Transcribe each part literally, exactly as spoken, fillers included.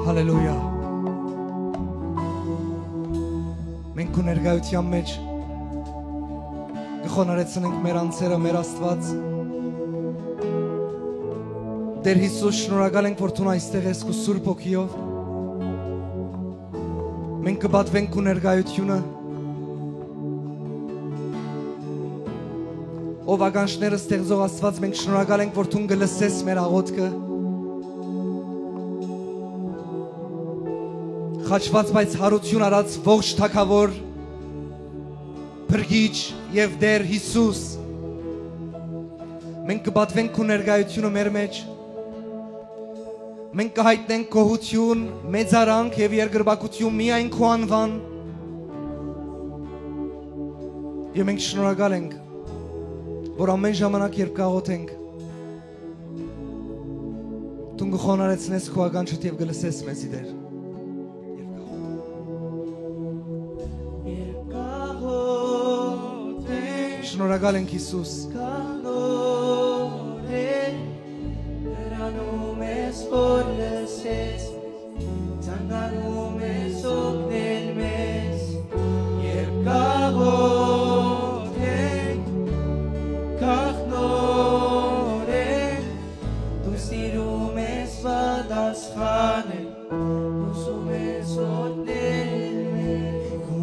Հալելույա։ Մենք քու ներկայութեան մէջ կը խոնարհեցնենք մեր անձերը, մեր Աստուած։ Տէր Յիսուս, շնորհակալ ենք, որ դուն այստեղ ես քու Սուրբ Հոգիով։ Մենք կը պատուենք քու ներկայութիւնը, ով ականջները ստեղծող Աստուած, մենք շնորհակալ ենք, որ դուն կը լսես մեր աղօթքը։ Խաչուած, բայց յարութիւն առած ողջ թագաւոր, փրկիչ եւ Տէր Յիսուս, մենք կը պատուենք քու ներկայութիւնը մեր մէջ։ Մենք կը յայտնենք գոհութիւն, մեծարանք եւ երկրպագութիւն միայն քու անուան։ Եւ մենք շնորհակալ ենք, որ ամէն ժամանակ, երբ կաղօթենք, դուն կը խոնարհեցնես քու ականջդ եւ կը լսես մեզի, Տէր։ Երբ կաղօթենք, շնորհակալ ենք, Յիսուս։ Կաղօթենք, հրանում ես, որ լսես, ցանկանում ես օգնել մեզ, երբ կաղօթենք, կաղ նորեն, դու սիրում ես պատասխանել, ուզում ես օգնել մեզ։ Քո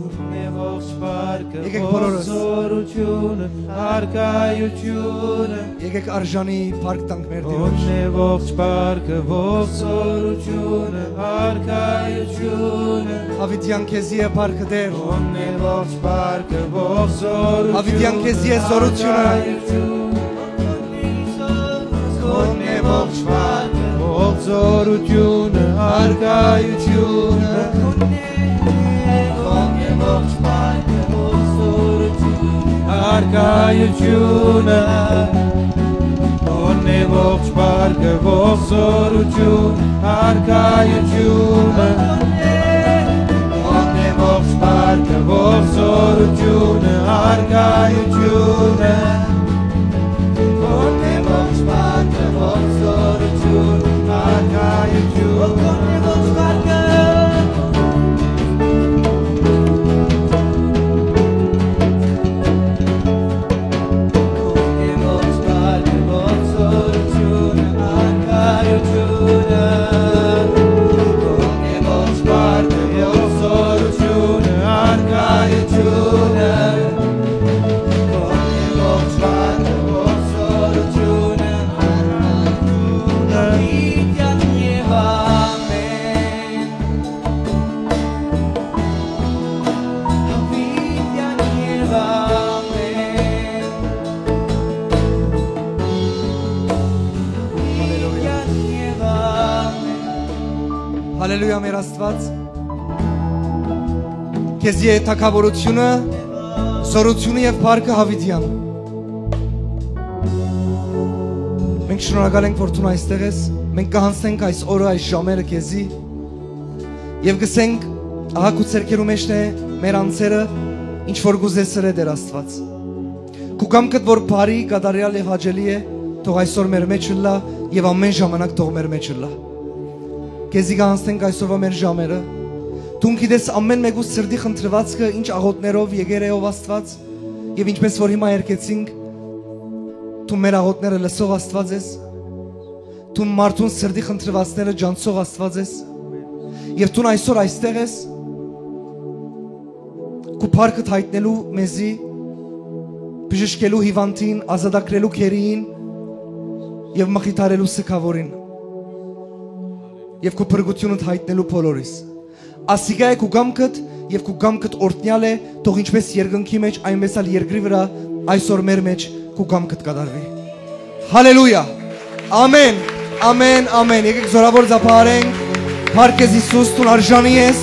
ողջ փառքը, եկեք բոլորս, ողջ զօրութիւնը, առկայութիւնը։ Եկեք արժանի փառք տանք մեր Տիրոջ։ Քո ողջ փառքը, ողջ զօրութիւնը, առկայութիւնը։ Յաւիտեան քեզի է փառքը, Տէր։ Քո ողջ փառքը, ողջ զօրութիւնը, յաւիտեան քեզի է զօրութիւնը, առկայութիւնը։ Քո ողջ փառքը, ողջ զօրութիւնը, առկայութիւնը։ Քո ողջ փառքը, ողջ զօրութիւնը, առկայութիւնը։ Քո ողջ փառքը, ողջ զօրութիւնը, առկայութիւնը։ Քո ողջ փառքը, ողջ զօրութիւնը, առկայութիւնը։ Քո ողջ փառքը, ողջ զօրութիւնը, առկայութիւնը։ Քո ողջ փառքը։ Քո ողջ փառքը, ողջ զօրութիւնը, առկայութիւնը։ Քո ողջ փառքը, ողջ զօրութիւնը, առկայութիւնը։ Քո ողջ փառքը, ողջ զօրութիւնը, առկայութիւնը, յաւիտեան եւ ամէն։ Յաւիտեան եւ ամէն։ Հալելույա։ Յաւիտեան եւ ամէն։ Հալելույա, մեր Աստուած։ Քեզի է թագաւորութիւնը, զօրութիւնը եւ փառքը յաւիտեան։ Մենք շնորհակալ ենք, որ դուն այստեղ ես։ Մենք կը յանձնենք այս օրը, այս ժամերը քեզի եւ կ'ըսենք, ահա քու ձեռքերու մէջն է մեր անձերը, ինչ որ կ'ուզես, ըրէ, Տէր Աստուած։ Քու կամքդ որ բարի, կատարեալ եւ հաճելի է, թող այսօր մեր մէջ ըլլայ եւ ամէն ժամանակ թող մեր մէջ ըլլայ։ Քեզի կը յանձնենք այսօրվա մեր ժամերը։ Դուն գիտես ամէն մէկու սրտի խնդրուածքը, ինչ աղօթքներով եկեր է, ով Աստուած, եւ ինչպես որ հիմա երգեցինք, դու մեր աղօթքները լսող Աստուած ես, դու մարդուն սրտի խնդրուածները ճանչցող Աստուած ես, եւ դուն այսօր այստեղ ես, քու փառքդ յայտնելու մեզի, բժշկելու հիւանդին, ազատագրելու գերիին եւ մխիթարելու սգաւորին, եւ քու փրկութիւնդ յայտնելու բոլորիս։ Ասիկա է քու կամքդ, եւ քու կամքդ օրհնեալ է, թող ինչպես երկնքի մէջ, այնպես ալ երկրի վրայ այսօր մեր մէջ քու կամքդ կատարուի։ Հալելույա։ Ամէն, ամէն, ամէն։ Եկեք զօրաւոր ծափահարենք։ Փառք քեզ, Յիսուս, դուն արժանի ես։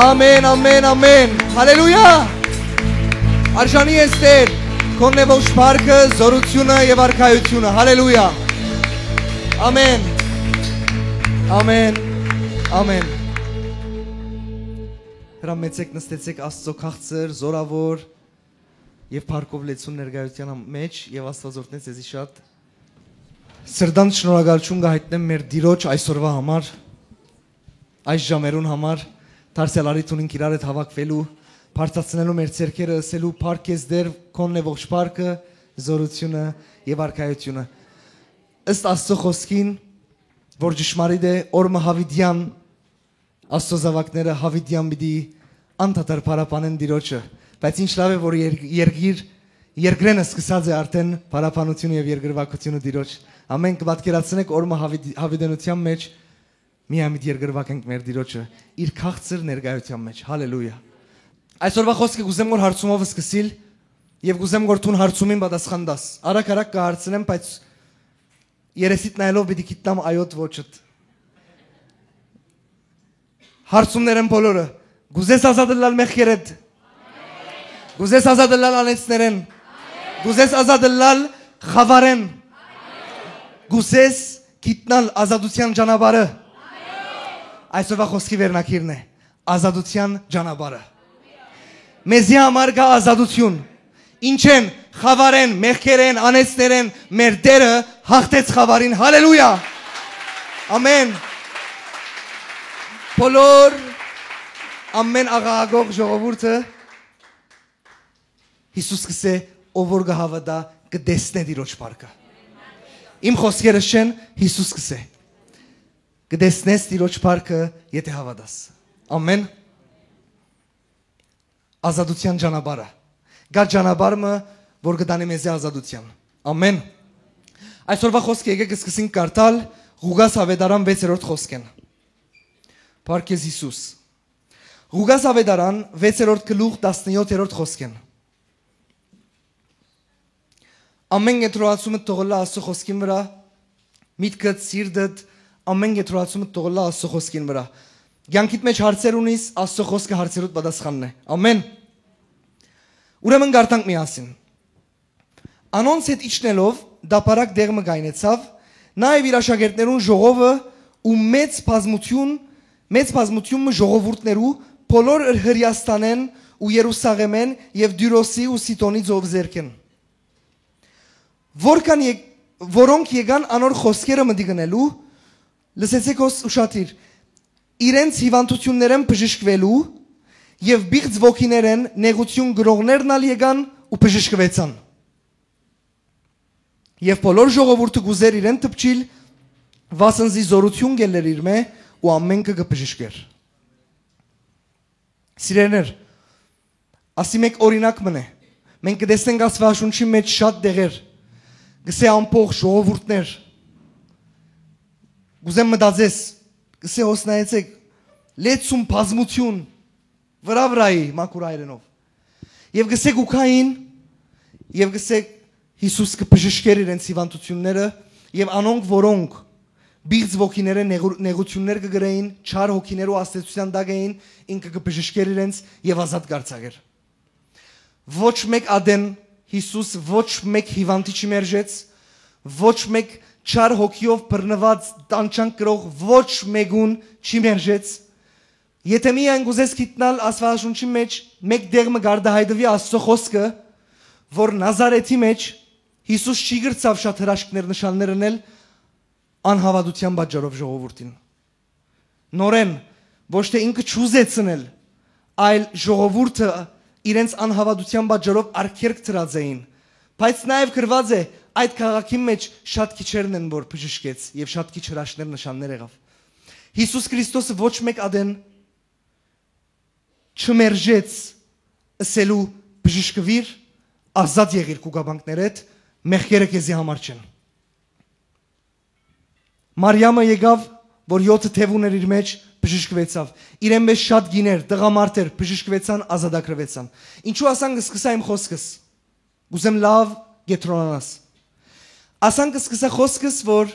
Ամէն, ամէն, ամէն։ Հալելույա։ Արժանի ես, Տէր, քոնն է ողջ փառքը, զօրութիւնը եւ արքայութիւնը։ Հալելույա։ Ամէն։ Ամէն։ Ամէն։ Հրամեցեք, նստեցեք, Աստծո քաղցր, զօրաւոր, Եւ փառքով լեցուն ներկայութեան մեջ, եւ Աստուած օրհնեց ձեզի շատ։ Սրտան շնորհակալություն կը հայտնեմ մեր Տիրոջ այսօրվա համար, այս ժամերուն համար, դարձեալ առիթ ունինք իրար հետ հաւաքուելու, բարձրացնելու մեր ձեռքերը, ըսելու. «Փառք քեզ, Տէր, քոնն է ողջ փառքը, զօրութիւնը եւ արքայութիւնը»։ Ըստ Աստուծոյ խօսքին, որ ճշմարիտ է, օր մը յաւիտեան Աստուծոյ զաւակները յաւիտեան պիտի անդադար փառաբանեն Տիրոջը, բայց ինչ լաւ է, որ երկ-, երկիր, երկրէն սկսած է արդէն փառաբանութիւնը եւ երկրուակութիւնը Տիրոջ։ Ամէն կը պատկերացնեք, օր մը յաւիտ-, յաւիտենութեան մեջ միամիտ երկրուակ ենք մեր Տիրոջը, իր քաղցր ներկայութեան մեջ։ Հալելույա։ Այսօրվա խօսքը կ'ուզեմ որ հարցումով սկսիլ, եւ կ'ուզեմ որ դուն հարցումին պատասխան տաս։ Արագ-արագ կը հարցնեմ, բայց երեսիդ նայելով պիտի գիտնամ այոտ ոչդ։ Հարցումներն բոլորը. «Կ'ուզես ազատ ըլլալ մեղքերէդ»։ «Կ'ուզես ազատ ըլլալ անեցներէն»։ «Կ'ուզես ազատ ըլլալ խաւարէն»։ «Կ'ուզես գիտնալ ազատութեան ճանապարհը»։ Այսօրվա խօսքի վերնագիրն է. «Ազատութեան ճանապարհը»։ Մեզի համար կայ ազատութիւն։ Ինչէն, խաւարէն, մեղքերէն, անեցներէն մեր Տէրը հաղթեց խաւարին։ Հալելույա։ Ամէն։ Բոլոր, ամէն աղաղակող ժողովուրդը, Յիսուս կ'ըսէ. «Ով որ կը հաւատայ, կը տեսնէ Տիրոջ փառքը»։ Իմ խօսքերս չեն, Յիսուս կ'ըսէ. «Կը տեսնես Տիրոջ փառքը, եթէ հաւատաս»։ Ամէն։ Ազատութեան ճանապարհը։ Կայ ճանապարհ մը, որ կը տանի մեզի ազատութեան։ Ամէն։ Այսօրվա խօսքը եկեք սկսենք կարդալ Ղուկաս Աւետարան վեցերորդ խօսքէն։ Փառք քեզ, Յիսուս։ Ղուկաս Աւետարան վեցերորդ գլուխ, տասնեօթերորդ խօսքէն։ Ամէն կեդրոնացումդ թող ըլլայ Աստուծոյ խօսքին վրայ, միտքդ, սիրտդ, ամէն կեդրոնացումդ թող ըլլայ Աստուծոյ խօսքին վրայ։ Կեանքիդ մէջ հարցեր ունիս, Աստուծոյ խօսքը հարցերուդ պատասխանն է։ Ամէն։ Ուրեմն կարդանք միասին։ Անոնց հետ իջնելով, տափարակ տեղ մը կայնեցաւ, նա եւ իր աշակերտներուն ժողովը ու մեծ բազմութիւն, մեծ բազմութիւն մը ժողովուրդներու, բոլոր Հրեաստանէն ու Երուսաղէմէն եւ Տիւրոսի ու Սիդոնի ծովզերքէն, որքան ե-, որոնք եկան անոր խօսքերը մտի գնելու, լսեցէք հոս ուշադիր, իրենց հիւանդութիւններէն բժշկուելու, եւ պիղծ ոգիներէն նեղութիւն կրողներն ալ եկան ու բժշկուեցան։ Եւ բոլոր ժողովուրդը կ'ուզէր իրեն դպչիլ, վասն զի զօրութիւն կ'ելլէր իրմէ ու ամէնքը կը բժշկէր։ Սիրելիներ, ասի մէկ օրինակ մըն է։ Մենք կը տեսնենք Աստուածաշունչի մէջ շատ տեղեր, կ'ըսէ ամբողջ ժողովուրդներ, կ'ուզեմ մտածես, կ'ըսէ հոս նայեցէք, լեցուն բազմութիւն, վրայ վրայի մաքուր հայերէնով։ Եւ կ'ըսէ կու գային, եւ կ'ըսէ Յիսուս կը բժշկէր իրենց հիւանդութիւնները, եւ անոնք, որոնք պիղծ ոգիներէն նեղու-, նեղութիւններ կը կրէին, չար հոգիներու ազդեցութեան տակ էին, ինքը կը բժշկէր իրենց եւ ազատ կ'արձակէր։ Ոչ մէկ ատեն Յիսուս ոչ մէկ հիւանդի չի մերժեց, ոչ մէկ չար հոգիով բռնուած, տանջանք կրող ոչ մէկուն չի մերժեց։ Եթէ միայն կ'ուզես գիտնալ Աստուածաշունչի մէջ մէկ տեղ մը կ'արտայայտուի Աստուծոյ խօսքը, որ Նազարեթի մէջ Յիսուս չի կրցաւ շատ հրաշքներ, նշաններ ընել, անհաւատութեան պատճառով ժողովուրդին։ Նորէն, ոչ թէ ինքը չուզեց ընել, այլ ժողովուրդը իրենց անհաւատութեան պատճառով արգելք դրած էին, բայց նաեւ գրուած է, այդ քաղաքին մէջ շատ քիչերն են, որ բժշկեց եւ շատ քիչ հրաշքներ, նշաններ եղաւ։ Յիսուս Քրիստոսը ոչ մէկ ատեն չմերժեց ըսելու. «Բժշկուիր, ազատ եղիր քու կապանքներէդ, մեղքերը քեզի համար չեն»։ Մարիամը եկաւ, որ եօթը թեւ ունէր իր մէջ, բժշկուեցաւ։ Իրեն մէջ շատ կիներ, տղամարդեր բժշկուեցան, ազատագրուեցան։ Ինչու ասան կը սկսայ իմ խօսքս։ Կ'ուզեմ լաւ կեդրոնանաս։ Ասան կը սկսայ խօսքս, որ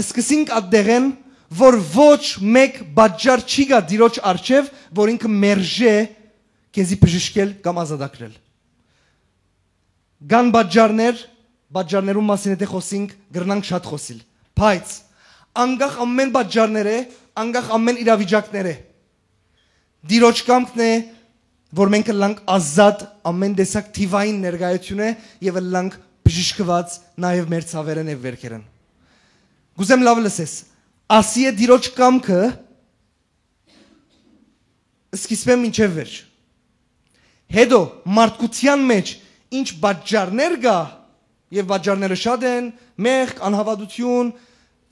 սկսինք ատտեղէն, որ ոչ մէկ պատճառ չի գայ Տիրոջ առջեւ, որ ինքը մերժէ քեզի բժշկել կամ ազատագրել։ Կան պատճառներ, պատճառներուն մասին եթէ խօսինք, կրնանք շատ խօսիլ, բայց անկախ ամէն պատճառներ է, անկախ ամէն իրավիճակներ է, Տիրոջ կամքն է, որ մենք ըլլանք ազատ ամէն տեսակ թիվային ներկայութիւնէ եւ ըլլանք բժշկուած նաեւ մեր ցաւերէն եւ վէրքերէն։ Կ'ուզեմ լաւ լսես, ասի է Տիրոջ կամքը սկիզբէն մինչեւ վերջ։ Հետո մարդկութեան մէջ ինչ պատճառներ կայ, եւ պատճառները շատ են, մեղք, անհաւատութիւն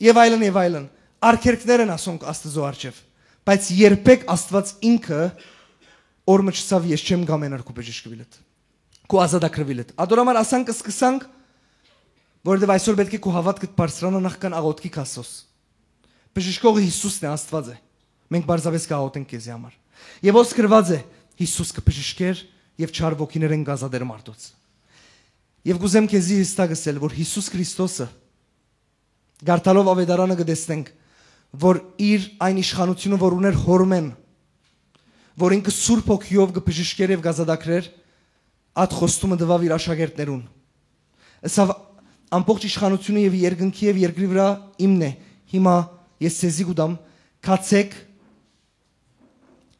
եւ այլն եւ այլն, արգելքներ են ասոնք Աստուծոյ առջեւ, բայց երբեք Աստուած ինքը օր մը չըսաւ, «Ես չեմ կամենար քու բժշկուիլդ, քու ազատագրուիլդ»։ Ատոր համար ասանք, սկսանք, որովհետեւ այսօր պէտք է քու հաւատքդ բարձրանայ նախքան աղօթքի կ'ասես։ Բժշկողը Յիսուսն է, Աստուած է։ Մենք պարզապէս կ'աղօթենք քեզի համար։ Եւ ոնց գրուած է, Յիսուս կը բժշկէր եւ չար ոգիներէն կ'ազատէր մարդոց։ Եւ կ'ուզեմ քեզի հստակ ըսել, որ Յիսուս Քրիստոսը, կարդալով Աւետարանը, կը տեսնենք, որ իր այն իշխանութիւնը, որ ունէր Հօրմէն, որ ինքը Սուրբ Հոգիով կը բժշկէր եւ կ'ազատագրէր, այդ խոստումը տուաւ իր աշակերտներուն։ Ըսաւ. «Ամբողջ իշխանութիւնը եւ երկնքի եւ երկրի վրայ իմն է։ Հիմա ես ձեզի կու տամ, գացէք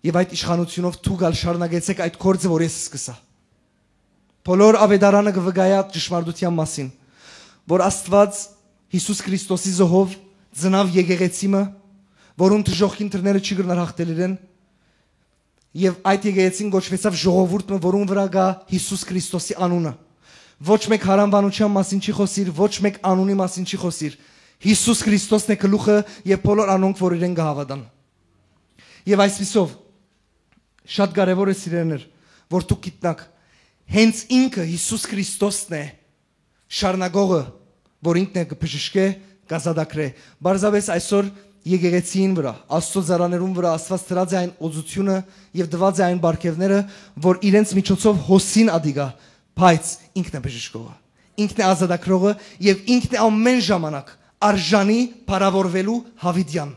եւ այդ իշխանութիւնով դուք ալ շարունակեցէք այդ գործը, որ ես սկսայ»։ Բոլոր Աւետարանը կը վկայայ այդ ճշմարտութեան մասին, որ Աստուած Յիսուս Քրիստոսի զոհով ծնաւ եկեղեցի մը, որուն դժոխքին դռները չի կրնար յաղթել իրեն, եւ այդ եկեղեցին կոչուեցաւ ժողովուրդ մը, որուն վրայ կայ Յիսուս Քրիստոսի անունը։ Ոչ մէկ յարանուանութեան մասին չի խօսիր, ոչ մէկ անունի մասին չի խօսիր։ Յիսուս Քրիստոսն է գլուխը եւ բոլոր անոնք, որ իրեն կը հաւատան։ Եւ այսպիսով, շատ կարեւոր է, սիրելիներ, որ դուք գիտնաք, հենց ինքը Յիսուս Քրիստոսն է շարունակողը, որ ինքն է կը բժշկէ, կ'ազատագրէ։ Պարզապէս այսօր եկեղեցիին վրայ, Աստուծոյ ծառաներուն վրայ Աստուած դրած է այն օծութիւնը եւ տուած է այն պարգեւները, որ իրենց միջոցով հոսին ատիկա, բայց ինքն է բժշկողը, ինքն է ազատագրողը եւ ինքն է ամէն ժամանակ արժանի փառաւորուելու յաւիտեան։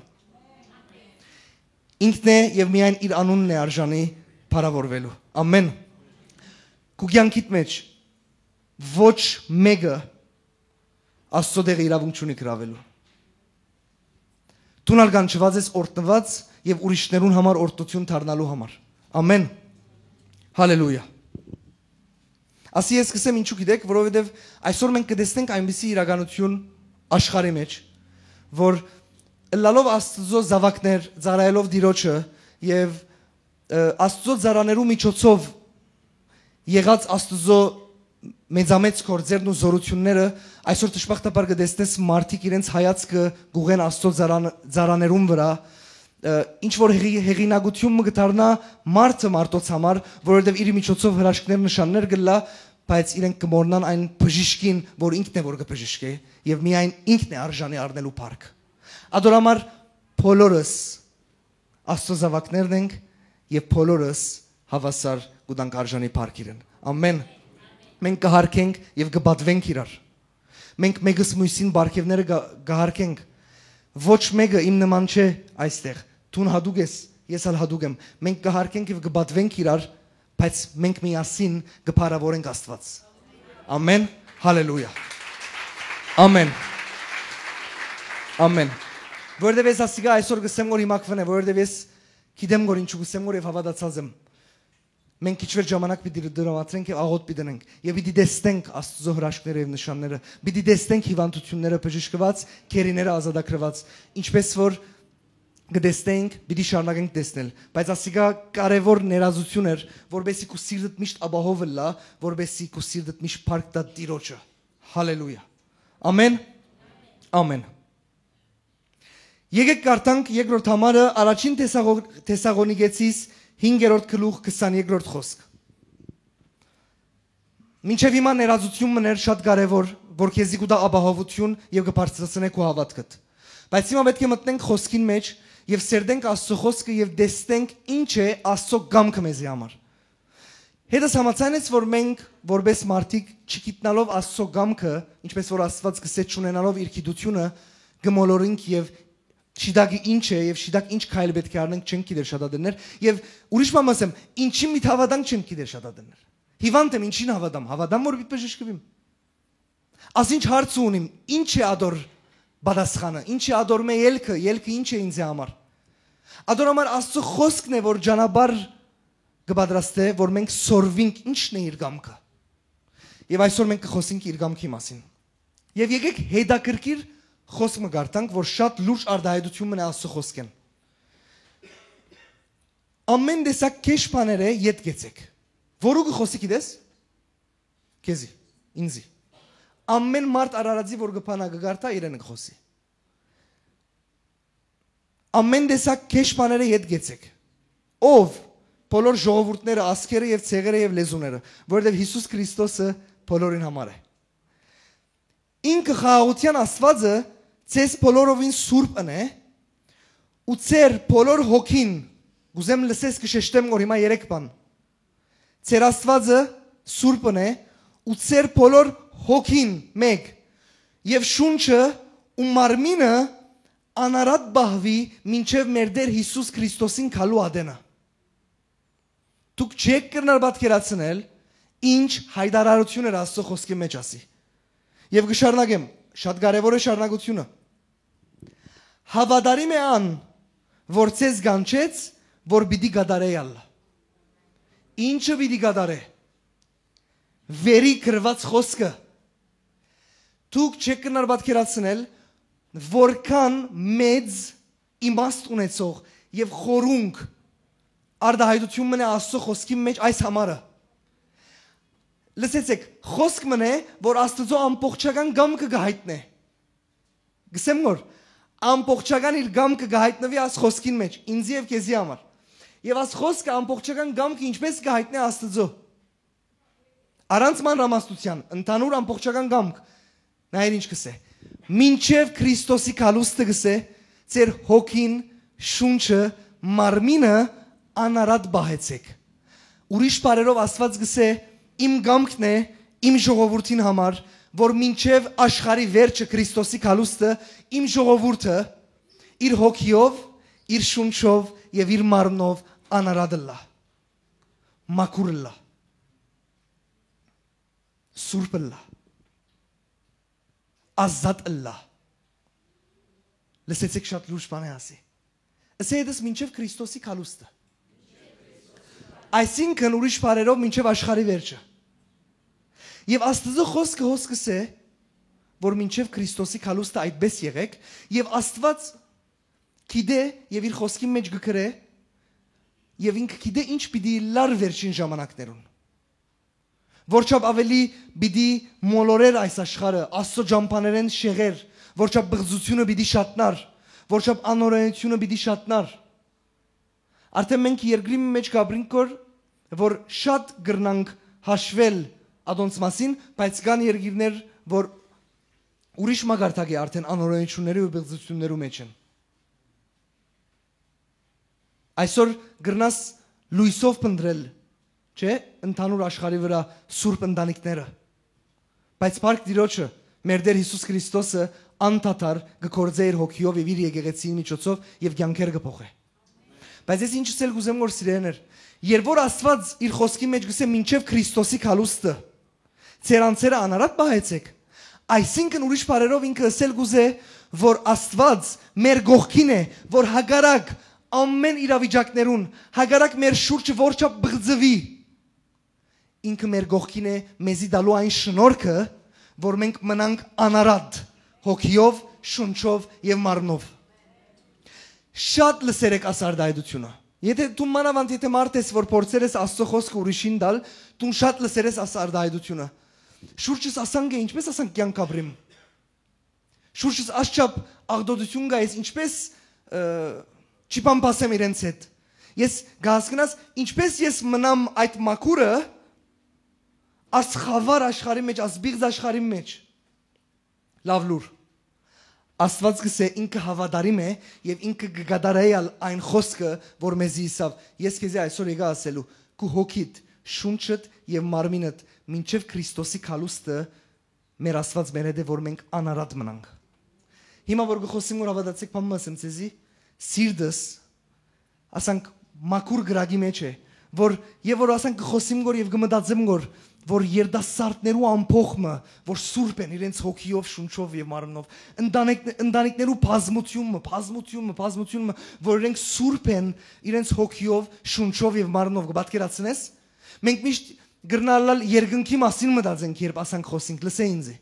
Ինքն է եւ միայն իր անունն է արժանի փառաւորուելու։ Ամէն։ Քու կեանքիդ մէջ ոչ մէկը Աստուծոյ տեղը իրաւունք չունի գրաւելու։ Դուն ալ կանչուած ես օրհնուած եւ ուրիշներուն համար օրհնութիւն դառնալու համար։ Ամէն։ Հալելույա։ Ասի ես կ'ըսեմ, ինչու գիտեք, որովհետեւ այսօր մենք կը տեսնենք այնպիսի իրականութիւն աշխարհի մէջ, որ ըլլալով Աստուծոյ զաւակներ, ծառայելով Տիրոջը եւ, ը, Աստուծոյ ծառաներու միջոցով եղած Աստուծոյ մեծամեծ գործերն ու զօրութիւնները, այսօր դժբախտաբար կը տեսնես մարդիկ իրենց հայացքը կ'ուղեն Աստուծոյ ծառան-, ծառաներուն վրայ, ը, ինչ որ հեղի-, հեղինակութիւն մը կը դառնայ մարդը մարդոց համար, որովհետեւ իր միջոցով հրաշքներ, նշաններ կ'ըլլայ, բայց իրենք կը մոռնան այն բժիշկին, որ ինքն է, որ կը բժշկէ, եւ միայն ինքն է արժանի առնելու փառք։ Ատոր համար բոլորս Աստուծոյ զաւակներն ենք եւ բոլորս հաւասար կու տանք արժանի փառք իրեն։ Ամէն։ Մենք կը յարգենք եւ կը պատուենք իրար։ Մենք մեկս մոյսին պարգեւները կը, կը յարգենք։ Ոչ մեկը իմ նման չէ այստեղ։ Դուն յատուկ ես, ես ալ յատուկ եմ։ Մենք կը յարգենք եւ կը պատուենք իրար, բայց մենք միասին կը փառաւորենք Աստուած։ Ամէն։ Հալելույա։ Ամէն։ Ամէն։ Որովհետեւ ես ասիկա այսօր կ'ըսեմ, որ հիմա կ'ընէ, որովհետեւ ես գիտեմ, որ ինչու կ'ըսեմ, որ եւ հաւատացած եմ։ Մենք քիչ վեր ժամանակ պիտի դրամատրենք եւ աղօթք պիտի դնենք եւ պիտի տեսնենք Աստուծոյ հրաշքները եւ նշանները, պիտի տեսնենք հիւանդութիւնները բժշկուած, գերիները ազատագրուած, ինչպես որ կը տեսնենք, պիտի շարունակենք տեսնել, բայց ասիկա կարեւոր ներազություն էր, որպեսզի քու սիրտդ միշտ ապահով ըլլայ, որպեսզի քու սիրտդ միշտ փառք տայ Տիրոջը։ Հալելույա։ Ամէն։ Ամէն։ Եկեք կարդանք երկրորդ համարը, առաջին Թեսաղո-, Թեսաղոնիկեցիս հինգերորդ գլուխ, քսաներկրորդ խօսք։ Մինչեւ հիմա ներազություն մըն էր շատ կարեւոր, որ քեզի կու տայ ապահովութիւն եւ կը բարձրացնէ քու հաւատքդ։ Բայց հիմա պէտք է մտնենք խօսքին մէջ եւ սերտենք Աստուծոյ խօսքը եւ տեսնենք ինչ է Աստուծոյ կամքը մեզի համար։ Հետս համաձայն ես, որ մենք, որպէս մարդիկ, չգիտնալով Աստուծոյ կամքը, ինչպես որ Աստուած կ'ըսէ, չունենալով իր գիտութիւնը, կը մոլորենք եւ շիտակը ինչ է եւ շիտակ ինչ քայլ պէտք է առնենք, չենք գիտեր շատ ատեններ, եւ ուրիշ բան ասեմ, ինչի մի հաւատանք չենք գիտեր շատ ատեններ։ Հիվանդ եմ, ինչին հաւատամ, հաւատամ, որ պիտի բժշկուիմ։ Ասինչ հարցը ունիմ, ինչ է ադոր պատասխանը, ինչ է ադոր մե ելքը, ելքը ինչ է ինձ համար։ Ադոր համար Աստուծոյ խօսքն է, որ ճանապարհ կը պատրաստէ, որ մենք սորվինք ինչն է իր կամքը։ Եւ այսօր մենք կը խօսենք իր կամքի մասին։ Եւ եկեք հետաքրքիր խօսք մը կարդանք, որ շատ լուրջ արտահայտութիւն մնա Աստծո խօսքէն։ «Ամեն տեսակ քեշ բաներէ ետ կեցեք»։ Որու կը խօսի, գիտես։ Քեզի, ինձի։ Ամեն մարդ արարածի, որ կը բանա, կը կարդա, իրեն կը խօսի։ «Ամեն տեսակ քեշ բաներէ ետ կեցեք»։ Ով, բոլոր ժողովուրդները, ազգերը եւ ցեղերը եւ լեզուները, որովհետեւ Յիսուս Քրիստոսը բոլորին համար է։ Ինքը խաղաղութեան Աստուածը ձեզ բոլորովին սուրբ ընէ, ու ձեր բոլոր հոգին, կ'ուզեմ լսես, կը շեշտեմ, որ հիմա երեք բան։ Ձեր Աստուածը սուրբն է, ու ձեր բոլոր հոգին, մէկ, եւ շունչը ու մարմինը անարատ պահուի մինչեւ մեր Տէր Յիսուս Քրիստոսին գալու ատենը։ Դուք չէք կրնար պատկերացնել ինչ հայտարարություն էր Աստծո խօսքի մեջ ասի։ Եւ կը շարունակեմ, շատ կարեւոր է շարունակությունը։ «Հաւատարիմ է ան, որ ձեզ կանչեց, որ պիտի կատարէ ալ»։ Ինչը պիտի կատարէ։ Վերի գրուած խօսքը։ Դուք չէք կրնար պատկերացնել, որքան մեծ իմաստ ունեցող եւ խորունկ արտահայտութիւն մնա Աստծո խօսքի մեջ այս համարը։ Լսեցեք, խօսք մնա, որ Աստծո ամբողջական կամքը կը հայտնէ։ Գսեմ, որ ամբողջական իր կամքը կը հայտնուի այս խօսքին մեջ, ինձի եւ քեզի համար։ Եւ այս խօսքը ամբողջական կամքը ինչպես կը հայտնէ Աստծո։ Առանց մանրամասնութեան, ընդհանուր ամբողջական կամք, նայր ինչ կսէ։ «Մինչեւ Քրիստոսի գալուստը», կսէ, «ձեր հոգին, շունչը, մարմինը անարատ պահեցեք»։ Ուրիշ բառերով Աստուած կսէ. «Իմ կամքն է իմ ժողովուրդին համար, որ մինչեւ աշխարհի վերջը, Քրիստոսի գալուստը, իմ ժողովուրդը իր հոգիով, իր շունչով եւ իր մարմնով անարատ ըլլայ, մաքուր ըլլայ, սուրբ ըլլայ, ազատ ըլլայ»։ Լսեցեք, շատ լուրջ բան է ասի։ Ըսե ետս մինչեւ Քրիստոսի գալուստը։ Այսինքն, ուրիշ բառերով, մինչեւ աշխարհի վերջը։ Եւ Աստուծո խօսքը, խօսքը սէ, որ մինչեւ Քրիստոսի գալուստը այդպես եղեք, եւ Աստուած գիտէ եւ իր խօսքի մեջ կը գրէ, եւ ինքը գիտէ ինչ պիտի լար վերջին ժամանակներուն։ Որչափ աւելի պիտի մոլորեր այս աշխարհը, Աստծո ճամբաներէն շեղեր, որչափ բղծությունը պիտի շատնար, որչափ անօրենությունը պիտի շատնար։ Արդեն մենք երկրի մեջ կապրինք կոր, որ շատ կրնանք հաշվել ադոնց մասին, բայց կան երկիրներ, որ ուրիշ մակարդակի արդեն անօրենությունների ու բղծություններու մեջ են։ Այսօր կրնաս լույսով փնտրել, չէ՞, ընդհանուր աշխարհի վրա սուրբ ընտանիքները։ Բայց փառք Տիրոջը, մեր Տէր Յիսուս Քրիստոսը անդադար կը գործէ իր հոգիով եւ իր եկեղեցիին միջոցով եւ կյանքեր կը փոխէ։ Բայց ես ինչ ըսել կ'ուզեմ, որ սիրելիներ, երբ որ Աստուած իր խօսքի մեջ կ'ըսէ մինչեւ Քրիստոսի գալուստը, ձեր անձերը անարատ պահեցեք, այսինքն ուրիշ բառերով ինքը ըսել կ'ուզէ, որ Աստուած մեր կողքին է, որ հակառակ ամեն իրավիճակներուն, հակառակ մեր շուրջը որչափ բղծուի, ինքը մեր կողքին է մեզի տալու այն շնորհքը, որ մենք մնանք անարատ հոգիով, շունչով եւ մարմնով։ Շատ լսեր եք աս արտահայտությունը։ Եթե դու մանավանդ, եթե մարդ ես, որ փորձեր ես Աստծո խօսքը ուրիշին տալ, դուն շատ լսեր ես աս արտահայտությունը։ Շուրջս ասանք է, ինչպես ասանք կյանք ապրիմ։ Շուրջս ասչափ աղտոտություն կայ, ես ինչպես, ը, չի բամբասեմ իրենց հետ։ Ես կհասկնաս, ինչպես ես մնամ այդ մաքուրը, աս խավար աշխարհի մեջ, աս բիղձ աշխարհի մեջ։ Լաւ լուր։ Աստուած կ'ըսէ, ինքը հաւատարիմ է եւ ինքը կը կատարայ ալ այն խօսքը, որ մեզի ըսաւ։ Ես քեզի այսօր եկայ ասելու, քու հոգիդ, շունչդ եւ մարմինդ մինչեւ Քրիստոսի գալուստը մեր Աստուած մեր հետ է, որ մենք անարատ մնանք։ Հիմա որ կը խօսեմ, որ հաւատացեք, բան մը ասեմ ձեզի, սիրտս, ասանք, մաքուր կրակի մեջ է, որ, եւ որ, ասանք, կը խօսեմ գոր եւ կը մտածեմ գոր, որ երիտասարդներու ամբոխ մը, որ սուրբ են իրենց հոգիով, շունչով եւ մարմնով, ընտանիք-, ընտանիքներու բազմություն մը, բազմություն մը, բազմություն մը, որ իրենք սուրբ են իրենց հոգիով, շունչով եւ մարմնով, կը պատկերացնես։ Մենք միշտ կրնալալ երկնքի մասին մտածենք, երբ ասանք, խոսենք, լսե ինձի։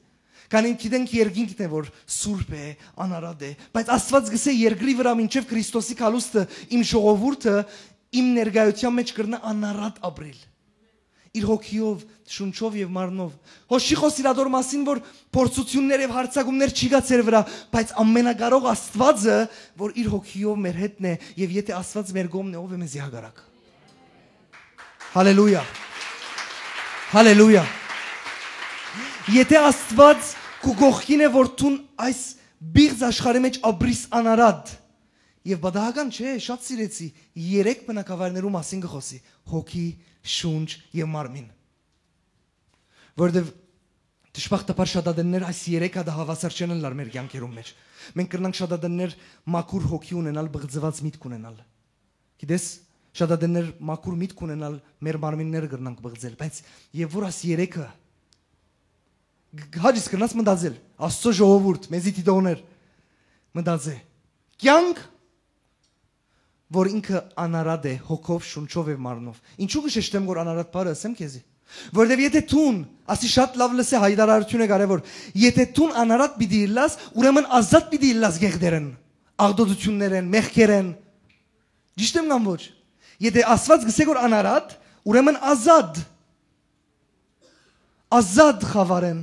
Քանի գիտենք երկինքն է, որ սուրբ է, անարատ է, բայց Աստուած գսե երկրի վրայ մինչեւ Քրիստոսի գալուստը իմ ժողովուրդը իմ ներկայութեան մէջ կրնայ անարատ ապրիլ, իր հոգիով, շունչով եւ մարմնով։ Հոս չի խոսիր ադոր մասին, որ փորձութիւններ եւ յարձակումներ չի գացեր վրայ, բայց ամենակարող Աստուածը, որ իր հոգիով մեր հետն է, եւ եթէ Աստուած մեր կողմն է, ով է մեզի հակառակ։ Հալելույա։ Հալելույա։ Եթէ Աստուած քու կողքին է, որ դուն այս բիղծ աշխարհի մէջ ապրիս անարատ, եւ պատահական չէ, շատ սիրեցի, երեք բնակավայրներու մասին կը խօսի. հոգի, շունչ եւ մարմին։ Որովհետեւ դժբախտաբար շատ ատեններ այս երեք հատը հաւասար չեն ըլլար մեր կեանքերուն մէջ։ Մենք կրնանք շատ ատեններ մաքուր հոգի ունենալ, բղծուած միտք ունենալ։ Գիտես, շատ ատեններ մաքուր միտք ունենալ, մեր մարմինները կրնանք բղծել, բայց եւ որ աս երեքը, г-, г-, հաճիս կրնաս մտածել, Աստծո ժողովուրդ, մեզի դիտողներ, մտածե, կեանք, որ ինքը անարատ է հոգով, շունչով եւ մարմնով։ Ինչու կը շեշտեմ, որ անարատ բառը ըսեմ քեզի։ Որովհետեւ եթէ դուն, ասի շատ լաւ լսե, հայտարարութիւնը կարեւոր, եթէ դուն անարատ պիտի ըլլաս, ուրեմն ազատ պիտի ըլլաս գեղդերեն, աղտոտութիւններեն, մեղքերեն։ Ճիշդ եմ կամ ոչ։ Եթէ Աստուած գսե, որ անարատ, ուրեմն ազատ։ Ազատ խաւարեն,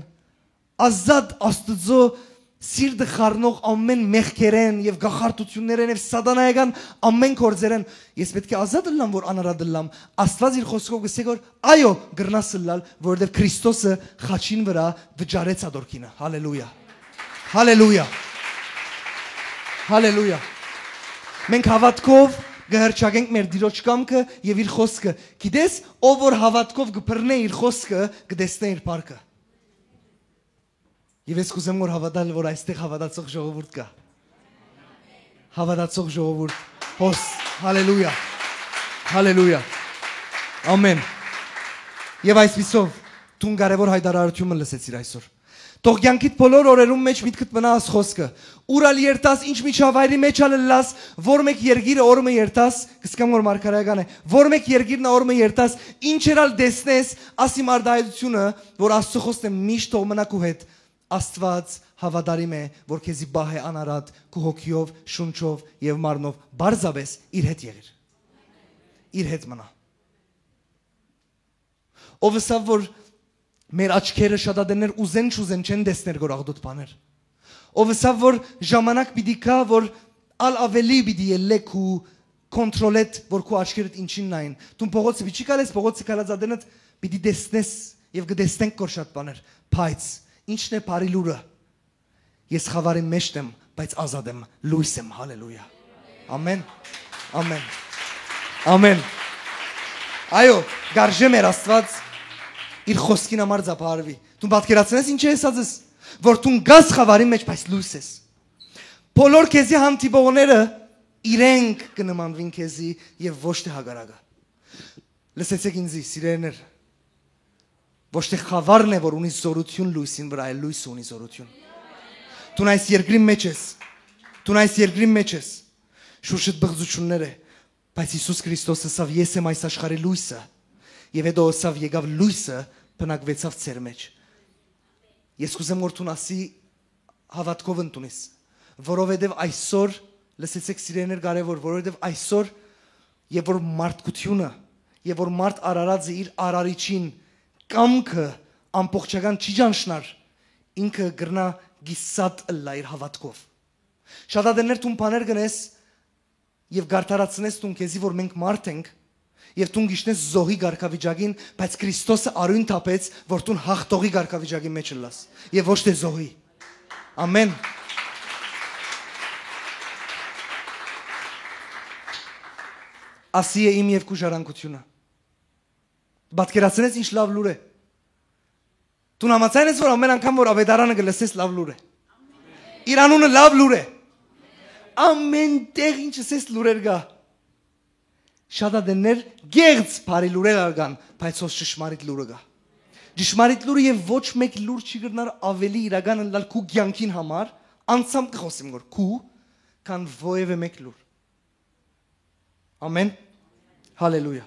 ազատ Աստուծոյ սիրտը խառնող ամէն մեղքերեն եւ գախարտութիւններեն եւ սատանայական ամէն գործերեն։ Ես պէտք է ազատ ըլլամ, որ անարատ ըլլամ։ Աստուած իր խօսքով գսե, որ այո, կրնաս ըլլալ, որովհետեւ Քրիստոսը խաչին վրայ վճարեց ատոր գինը։ Հալելույա։ Հալելույա։ Հալելույա։ Մենք հաւատքով կը հրճակենք մեր Տիրոջ կամքը եւ իր խօսքը։ Գիտես, ով որ հաւատքով կը բռնէ իր խօսքը, կը տեսնէ իր փառքը։ Եւ ես կ'ուզեմ որ հաւատալ, որ այստեղ հաւատացող ժողովուրդ կայ։ Հաւատացող ժողովուրդ, հոս, հալելույա, հալելույա, ամեն։ Եւ այսպիսով, դուն կարեւոր հայտարարութիւն մը լսեցիր այսօր։ Թող կեանքիդ բոլոր օրերուն մէջ միտքդ մնայ աս խօսքը։ Ուր ալ երթաս, ինչ միջավայրի մէջ ալ ըլլաս, որ մէկ երկիրը օր մը երթաս, կսկամ որ մարգարեական է, որ մէկ երկիրն ա օր մը երթաս, ինչ էր ալ տեսնես, ասի մարտահայտությունը, որ Աստծո խօսն է, միշտ թող մնա քու հետ։ Աստուած հաւատարիմ է, որ քեզի պահ է անարատ, քու հոգիով, շունչով եւ մարմնով, պարզապէս իր հետ եղիր։ Իր հետ մնա։ Ով ըսաւ, որ մեր աչքերը շատ ատեններ ուզեն չուզեն չեն տեսներ գորաղդոտ բաներ։ Ով ըսաւ, որ ժամանակ պիտի գայ, որ ալ ավելի պիտի ելլե քու կոնտրոլետ, որ քու աչքերդ ինչին նային։ Դուն փողոցը պիտի գալես, փողոցը գալած ատենդ պիտի տեսնես եւ կտեսնենք գոր շատ բաներ։ Բայց ի՞նչն է բարի լուրը։ Ես խավարի մէջ եմ, բայց ազատ եմ, լոյս եմ, հալելույա։ Ամեն, ամեն, ամեն։ Այո, գարժե մեր Աստուած իր խոսքին համար ծափահարուի։ Դու պատկերացնես ինչ է եսածս, որ դու գաս խավարի մեջ, բայց լոյս ես։ Բոլոր քեզի հանդիպողները իրենք կը նմանվին քեզի եւ ոչ թե հակառակը։ Լսեցեք ինձի, սիրելիներ, ոչ թե խավարն է, որ ունի զորություն լույսին վրա, այլ լույսը ունի զորություն։ Դուն այս երկրի մեջ ես, դուն այս երկրի մեջ ես, շուրջդ բղծություններ է, բայց Յիսուս Քրիստոս ըսաւ. «Ես եմ այս աշխարհի լույսը», եւ հետո ըսաւ. «Եկաւ լույսը, բնակվեցաւ ձեր մեջ»։ Ես կուզեմ, որ դուն ասի հաւատքով ընդունես, որովհետեւ այսօր, լսեցեք, սիրելիներ, կարեւոր, որովհետեւ այսօր եւ որ մարդկությունը, եւ որ մարդ արարածը իր արարիչին կամքը ամբողջական չի ճանչնար, ինքը կրնա գիսատ ըլլա իր հաւատքով։ Շատ ատեններ դուն բաներ կնես եւ գարդարացնես դուն քեզի, որ մենք մարդ ենք, եւ դուն գիշնես զոհի կարգավիճակին, բայց Քրիստոսը արոյն թափեց, որ դուն հաղթողի կարգավիճակի մեջ ըլլաս եւ ոչ թե զոհի։ Ամեն։ Ասի է իմ եւ քու ժառանգությունը։ Պատկերացնես ինչ լաւ լուր է։ Դու համաձայն ես, որ ամեն անգամ, որ ավետարանը կը լսես, լաւ լուր է։ Իր անունը լաւ լուր է։ Ամեն տեղ ինչ ասես լուրեր կայ։ Շատ ատեններ կեղծ բարի լուրեր ալ կան, բայց հոս ճշմարիտ լուրը կայ։ Ճշմարիտ լուրը եւ ոչ մէկ լուր չի կրնար աւելի իրական ըլլալ քու կեանքին համար, անցամ կը խօսեմ որ քու, քան որեւէ մէկ լուր։ Ամեն։ Հալելույա։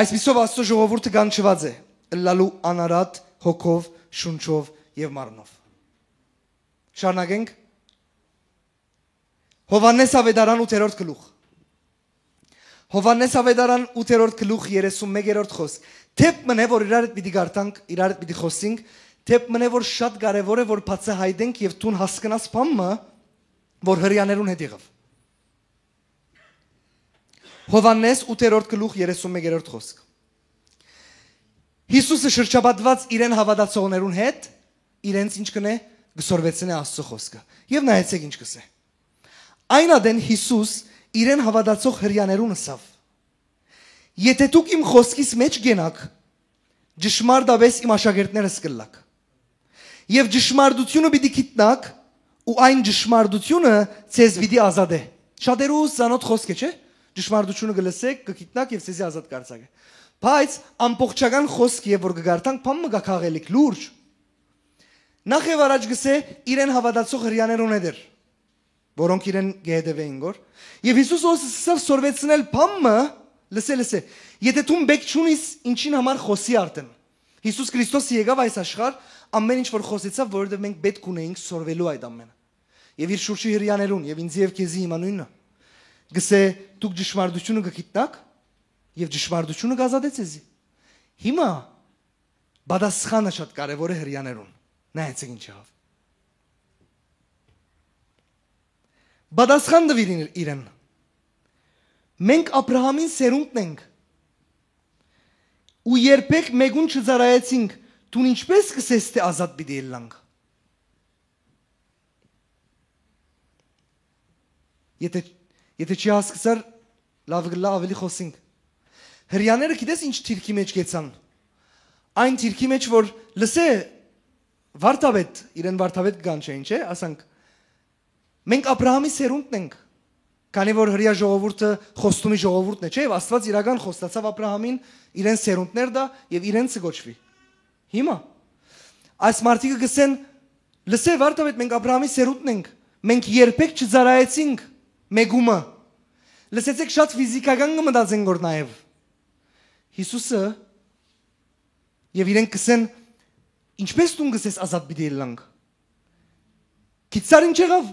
Այսպիսով Աստծո ժողովուրդը կանչուած է ըլլալու անարատ հոգով, շունչով եւ մարմնով։ Շարունակենք։ Յովհաննէս Աւետարան ութերորդ գլուխ։ Յովհաննէս Աւետարան ութերորդ գլուխ երեսունմեկերորդ խօսք։ Դէպ մնէ որ իրար հետ պիտի գարտանք, իրար հետ պիտի խօսինք, դէպ մնէ որ շատ կարեւոր է որ բացահայտենք եւ դուն հասկնաս բան մը, որ Հրեաներուն հետ եղաւ։ Յովհաննէս ութերորդ գլուխ երեսունմեկերորդ խօսք։ Յիսուսը շրջապատուած իրեն հաւատացողներուն հետ, իրենց ինչ կ'ընէ, կը սորվեցնէ Աստծո խօսքը։ Եւ նայեցէք ինչ կ'ըսէ։ Այն ատեն Յիսուս իրեն հաւատացող Հրեաներուն ըսաւ. «Եթէ դուք իմ խօսքիս մէջ կենաք, ճշմարտապէս իմ աշակերտներս կ'ըլլաք։ Եւ ճշմարտութիւնը պիտի գիտնաք, ու այն ճշմարտութիւնը ձեզ պիտի ազատէ»։ Շատերու զանոթ խօսք է, չէ՞։ Ճշմարտութիւնը կը լսէք, կը գիտնաք եւ ձեզի ազատ կ'արձակէ։ Բայց ամբողջական խօսքը, որ կը կարդանք, բան մը կայ քաղելիք լուրջ։ Նախ եւ առաջ կ'ըսէ իրեն հաւատացող Հրեաներուն հետ էր, որոնք իրեն կը հետեւէին գոր։ Եւ Յիսուս ոնց սկսաւ սորվեցնել բան մը, լսէ, լսէ։ Եթէ դուն բեք չունիս, ինչին համար խօսի արդեն։ Յիսուս Քրիստոսը եկաւ այս աշխարհ, ամեն ինչ որ խօսեցաւ, որովհետեւ մենք պէտք ունեինք սորվելու այդ ամենը։ Եւ իր շուրջի Հրեաներուն, եւ ինձ եւ քեզի հիմա նոյնը։ Կ'ըսէ, դուք ճշմարտութիւնը կը գիտնաք, եւ ճշմարտութիւնը կ'ազատէ ձեզի։ Հիմա պատասխանը շատ կարեւոր է Հրեաներուն։ Նայեցեք ինչ եղաւ։ Պատասխան տուին իրեն. «Մենք Աբրահամին սերունդն ենք ու երբեք մէկուն չծառայեցինք, դուն ինչպէս կ'ըսես թէ ազատ պիտի ըլլանք»։ Եթէ, եթէ չի հասկցար, լաւ կ'ըլլայ աւելի խօսինք։ Հրեաները գիտես ինչ թիրքի մէջ կեցան։ Այն թիրքի մէջ որ լսէ վարդապետ, իրեն վարդապետ կ'անչեն, չէ՞, ասանք, «Մենք Աբրահամի սերունդն ենք», քանի որ հրեայ ժողովուրդը խոստումի ժողովուրդն է, չէ՞, եւ Աստուած իրական խոստացաւ Աբրահամին իրեն սերունդներ տայ եւ իրենցը կոչուի։ Հիմա այս մարդիկը կ'ըսեն. «Լսէ, վարդապետ, մենք Աբրահամի սերունդն ենք, մենք երբեք չծառայեցինք մէկումը»։ Լսեցեք, շատ ֆիզիքական կը մտածեն գոր նաեւ։ Յիսուսը եւ իրենք կ'ըսեն. «Ինչպէս դուն կ'ըսես ազատ պիտի ըլլանք»։ Գիտցար ինչ եղաւ։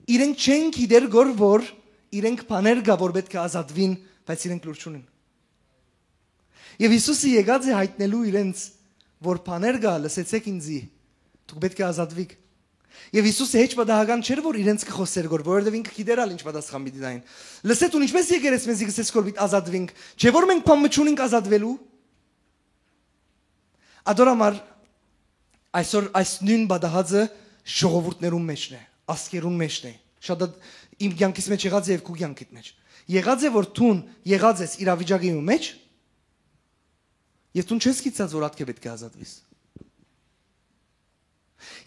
Իրենք չեն գիտեր գոր որ իրենք բաներ կայ որ պէտք է ազատուին, բայց իրենք լուր չունին։ Եւ Յիսուսը եկած է յայտնելու իրենց որ բաներ կայ, լսեցեք ինձի, դուք պէտք է ազատուիք։ Եւ Յիսուսը հեչ պատահական չէր որ իրենց կը խօսէր գոր, որովհետեւ ինքը գիտեր ալ ինչ պատասխան պիտի տային։ Լսէ, դուն ինչպէս եկեր ես մեզի կ'ըսես գոր պիտի ազատուինք, չէ՞ որ մենք բան մը չունինք ազատուելու։ Ադոր համար այսօր այս նոյն պատահածը ժողովուրդներուն մէջն է, ազգերուն մէջն է։ Շատ ա-, իմ կեանքիս մէջ եղած է եւ քու կեանքիդ մէջ։ Եղած է որ դուն եղած ես իրավիճակի մը մէջ, եւ դուն չես գիտցած որ ատկէ պէտք է ազատվիս։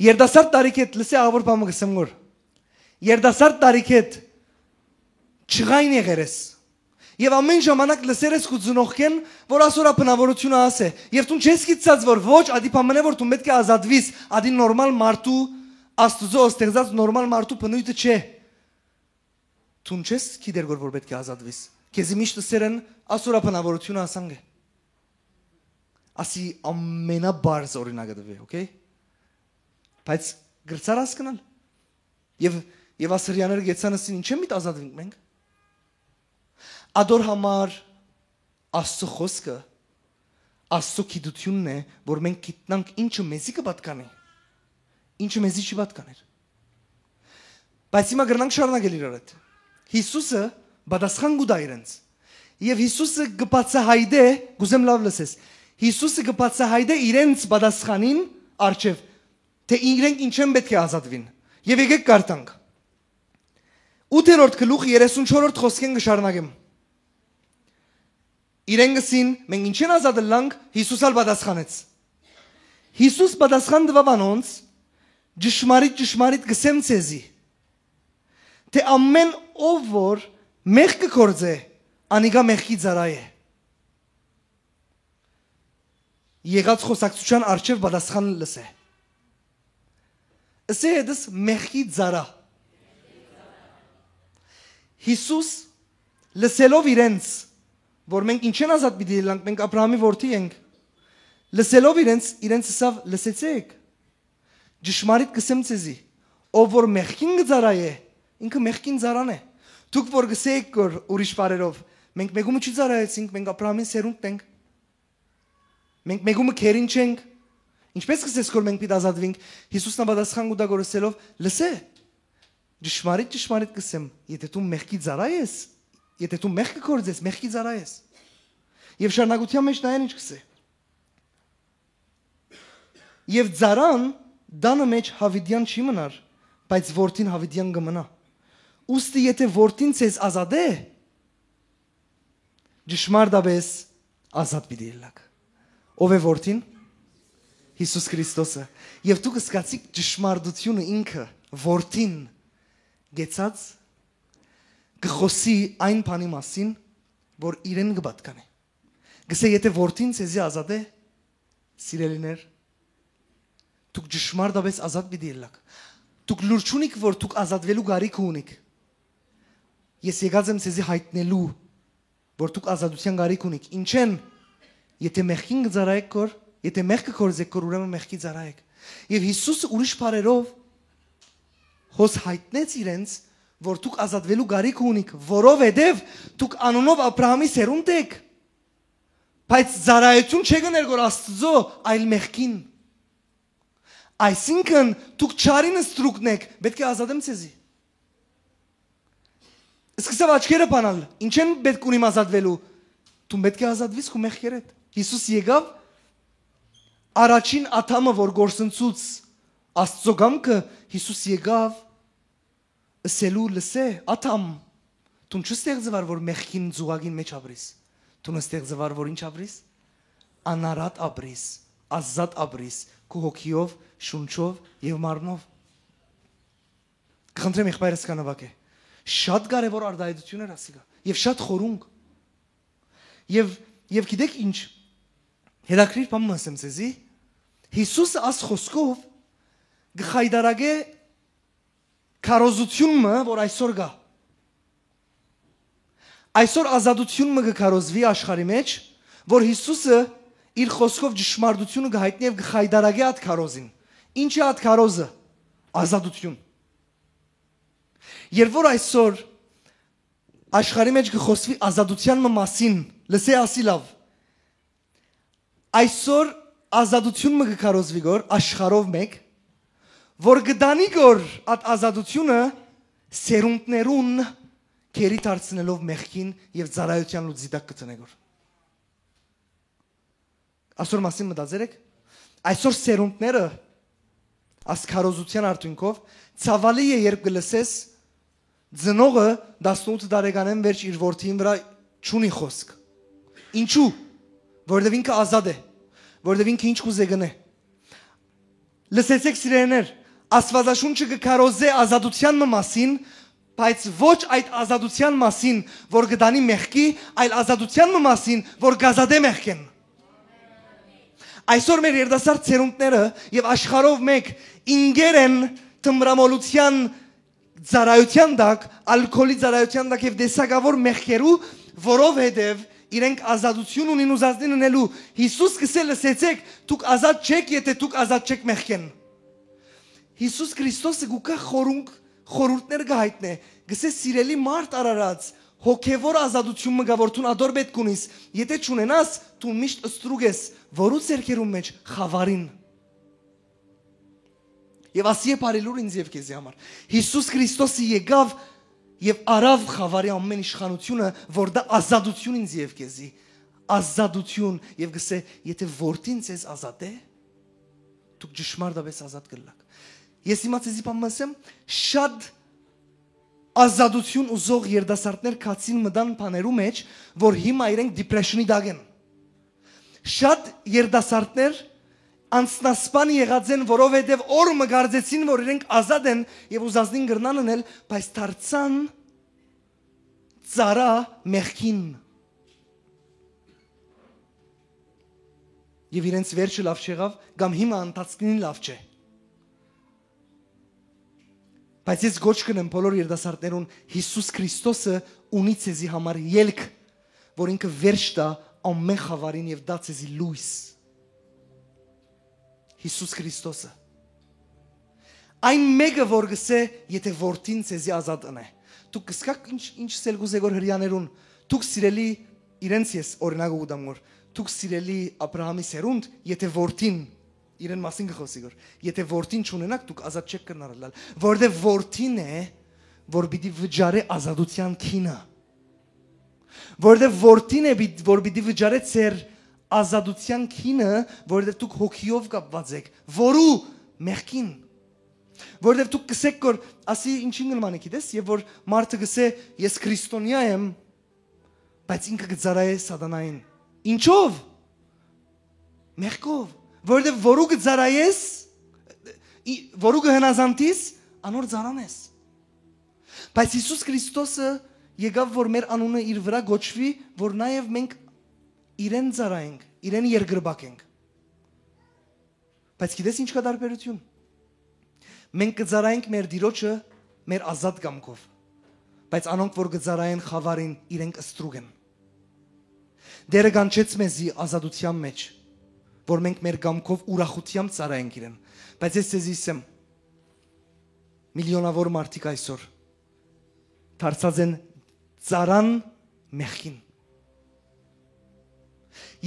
Երիտասարդ տարիքեդ, լսէ, ահա որ բան մը կ'ըսեմ գոր։ Երիտասարդ տարիքեդ չղայն եղեր ես։ Եւ ամեն ժամանակ լսեր ես քու ծնողքեն որ ասոր ա բնաւորությունը ասէ։ Եւ դուն չես գիտցած որ ոչ, ադի բան մնե որ դու պէտք է ազատվիս, ադի նորմալ մարդու, Աստուծոյ ստեղծած նորմալ մարդու բնույթը չէ։ Դուն չես գիտեր գոր որ պէտք է ազատվիս։ Քեզի միշտ ըսեր են, ասոր ա բնաւորությունը ասանք է։ Ասի ամենաբարձ օրինակը տուի, օքեյ։ Բայց գրցար հասկնալ։ Եւ, եւ ասրյաները գեցան ասին, ինչե՞ միտ ազատվինք մենք։ Ադոր համար Աստծո խոսքը, Աստծո գիտությունն է որ մենք գիտնանք ինչը մեզի կը պատկանի, ինչը մեզի չի պատկաներ։ Բայց հիմա կրնանք շարունակել իրար հետ։ Յիսուսը պատասխան կու տայ իրենց։ Եւ Յիսուսը կը բացահայտէ, կուզեմ լաւ լսես, Յիսուսը կը բացահայտէ իրենց պատասխանին առջեւ, թէ իրենք ինչեն պէտք է ազատվին։ Եւ եկեք կարդանք։ Ութերորդ գլուխ երեսունչորդ խօսքէն կը շարունակեմ։ Իրեն կ'ըսին, մենք ինչեն ազատ ըլլանք, Յիսուս ալ պատասխանեց։ Յիսուս պատասխան տուաւ անոնց. «Ճշմարիտ, ճշմարիտ կ'ըսեմ ձեզի, թէ ամեն ով որ մեղքը գործէ, անիկա մեղքի ծառայ է»։ Եղած խօսակցութեան առջեւ պատասխան լսէ։ Ըսէ յետս մեղքի ծառայ։ Յիսուս լսելով իրենց, որ մենք ինչէն ազատ պիտի ելանք, մենք Աբրահամի որդի ենք, լսելով իրենց, իրենց ըսաւ. «Լսեցէք, ճշմարիտ կ'ըսեմ ձեզի, ով որ մեղքին կը ծառայէ, ինքը մեղքին ծառան է։ Դուք որ կ'ըսէք որ ուրիշ բառերով, մենք մէկումը չի ծառայեցինք, մենք Աբրահամին սերունդն ենք, մենք մէկումը գերին չենք, ինչպէս կ'ըսես որ մենք պիտի ազատուինք»։ Յիսուս նայ պատասխան կու տայ գորսելով. «Լսէ, ճշմարիտ, ճշմարիտ կ'ըսեմ, եթէ դու մեղքի ծառայ ես, եթէ դու մեղքը գործես, մեղքի ծառայ ես»։ Եւ շարունակութեան մէջ նայեն ինչ կ'ըսէ. «Եւ ծառան տանը մէջ յաւիտեան չի մնար, բայց որդին յաւիտեան կը մնայ։ Ուստի եթէ որդին ձեզ ազատէ, ճշմարտապէս ազատ պիտի ելլաք»։ Ո՞վ է որդին։ Յիսուս Քրիստոսը։ Եւ դուք կ'զգացիք ճշմարտութիւնը ինքը, որդին, գեցած, կը խօսի այն բանի մասին, որ իրեն կը պատկանէ։ Կ'ըսէ. «Եթէ որդին ձեզի ազատէ, սիրելիներ, դուք ճշմարտապէս ազատ պիտի ելլաք։ Դուք լուր չունիք որ դուք ազատուելու կարիքը ունիք։ Ես եկած եմ ձեզի յայտնելու, որ դուք ազատութեան կարիք ունիք։ Ինչէն, եթէ մեղքին կը ծառայէք գոր, եթէ մեղքը գործէք գոր, ուրեմն մեղքի ծառայ էք»։ Եւ Յիսուսը ուրիշ բառերով հոս յայտնեց իրենց, որ դուք ազատուելու կարիքը ունիք, որովհետեւ դուք անունով Աբրահամի սերունդ էք, բայց ծառայութիւն չէք ըներ գոր Աստուծոյ, այլ մեղքին։ Այսինքն, դուք չարին ստրուկն էք, պէտք է ազատեմ ձեզի։ Սկսաւ աչքերը բանալ, ինչէն պէտք ունիմ ազատուելու։ Դուն պէտք է ազատուիս քու մեղքերէդ։ Յիսուս եկաւ, առաջին Ադամը որ կորսնցուց Աստուծոյ կամքը, Յիսուս եկաւ ըսելու. «Լսէ, Ադամ, դուն չստեղծուար որ մեղքին ծուղակին մէջ ապրիս, դուն ստեղծուար որ ինչ ապրիս, անարատ ապրիս, ազատ ապրիս, քու հոգիով, շունչով եւ մարմնով»։ Կխնդրեմ եղբայրս կա նվագէ։ Շատ կարեւոր արտահայտություն էր ասիկա եւ շատ խորունկ։ Եւ, եւ գիտեք ինչ, հետաքրքիր բան մը ասեմ ձեզի, Յիսուսը աս խօսքով կը խայտարակէ քարոզութիւն մը որ այսօր կայ։ Այսօր ազատութիւն մը կը քարոզուի աշխարհի մէջ, որ Յիսուսը իր խօսքով ճշմարտութիւնը կը յայտնի եւ կը խայտարակէ այդ քարոզին։ Ինչ է այդ քարոզը։ Ազատութիւն։ Երբ որ այսօր աշխարհի մէջ կը խօսուի ազատութեան մը մասին, լսէ ասի լաւ, այսօր ազատութիւն մը կը քարոզուի գոր աշխարհով մէկ, որ կը տանի գոր այդ ազատութիւնը սերունդներուն, գերի դարձնելով մեղքին եւ ծառայութեան լուծի տակ կը դնէ գոր։ Այսօր մասին մտածեր եք։ Այսօր սերունդները, աս քարոզութեան արդյունքով, ցաւալի է երբ կը լսես, ծնողը տասնութ տարեկանէն վերջ իր որդին վրայ չունի խօսք։ Ինչու։ Որովհետեւ ինքը ազատ է, որովհետեւ ինքը ինչ կ'ուզէ կ'ընէ։ Լսեցէք, սիրելիներ, Աստուածաշունչը կը քարոզէ ազատութեան մը մասին, բայց ոչ այդ ազատութեան մասին, որ կը տանի մեղքի, այլ ազատութեան մը մասին, որ կ'ազատէ մեղքէն։ Այսօր մեր երիտասարդ սերունդները եւ աշխարհով մէկ ինկեր են թմրամոլութեան ծառայութեան տակ, ալկոհոլի ծառայութեան տակ եւ տեսակաւոր մեղքերու, որովհետեւ իրենք ազատութիւն ունին ուզածնին ընելու։ Յիսուս կ'ըսէ. «Լսեցէք, դուք ազատ չէք, եթէ դուք ազատ չէք մեղքէն»։ Յիսուս Քրիստոսը կու գայ խորունկ, խորհուրդներ կը յայտնէ, կ'ըսէ. «Սիրելի մարդ արարած, հոգեւոր ազատութիւն մը կայ որ դուն ատոր պէտք ունիս, եթէ չունենաս, դուն միշտ ստրուկ ես, որու ձեռքերուն մէջ, խաւարին»։ Եւ ասի է. «Բարի լուր ինձ եւ քեզի համար»։ Յիսուս Քրիստոսը եկաւ եւ առաւ խաւարի ամէն իշխանութիւնը, որ դա ազատութիւն ինձ եւ քեզի։ Ազատութիւն, եւ կ'ըսէ. «Եթէ որդին ձեզ ազատէ, դուք ճշմարտապէս ազատ կ'ըլլաք»։ Ես հիմա ձեզի բան մը ասեմ, շատ ազատութիւն ուզող երիտասարդներ գացին մտան բաներու մէջ, որ հիմա իրենք depression-ի տակ են։ Շատ երիտասարդներ անձնասպան եղած են, որովհետեւ օր մը կարծեցին, որ իրենք ազատ են եւ ուզածնին կրնան ընել, բայց դարձան ծառայ մեղքին։ Եւ իրենց վերջը լաւ չեղաւ, կամ հիմա ընթացքին լաւ չէ։ Բայց ես կոչ կ'ընեմ բոլոր երիտասարդներուն, Յիսուս Քրիստոսը ունի ձեզի համար ելք, որ ինքը վերջ տայ ամէն խաւարին եւ տայ ձեզի լոյս։ Յիսուս Քրիստոսը։ Այն մէկը, որ կ'ըսէ, եթէ որդին ձեզի ազատ ընէ։ Դուք կ'սկաք ինչ, ինչ սել կ'ուզէ որ հրեաներուն, դուք սիրելի, իրենց ես օրինակ կու տամ որ, դուք սիրելի Աբրահամի սերունդ, եթէ որդին, իրեն մասին կը խօսի որ, եթէ որդին չունենաք, դուք ազատ չէք կրնար ըլլալ, որովհետեւ որդին է, որ պիտի վճարէ ազատութեան գինը։ Որովհետեւ որդին է, պիտ-, որ պիտի վճարէ ձեր ազատութեան գինը, որովհետեւ դուք հոգիով կապված էք, որու մեղքին։ Որովհետեւ դուք կ'ըսէք որ, ասի, ինչին նման է, գիտես, եւ որ մարդը կ'ըսէ, «Ես քրիստոնեայ եմ», բայց ինքը կը ծառայէ սատանային։ Ինչո՞վ։ Մեղքով։ Որովհետեւ որու կը ծառայես, ի-, որու կը հնազանդիս, անոր ծառան ես։ Բայց Յիսուս Քրիստոսը եկաւ որ մեր անունը իր վրայ կոչուի, որ նաեւ մենք իրեն ծառայենք, իրեն երկրպագենք։ Բայց գիտես ինչ կայ տարբերութիւն։ Մենք կը ծառայենք մեր Տիրոջը մեր ազատ կամքով, բայց անոնք որ կը ծառայեն խաւարին, իրենք ստրուկ են։ Տէրը կանչեց մեզի ազատութեան մեջ, որ մենք մեր կամքով ուրախութեամբ ծառայենք իրեն։ Բայց ես ձեզի ասեմ, միլիոնաւոր մարդիկ այսօր դարձած են ծառան մեղքին։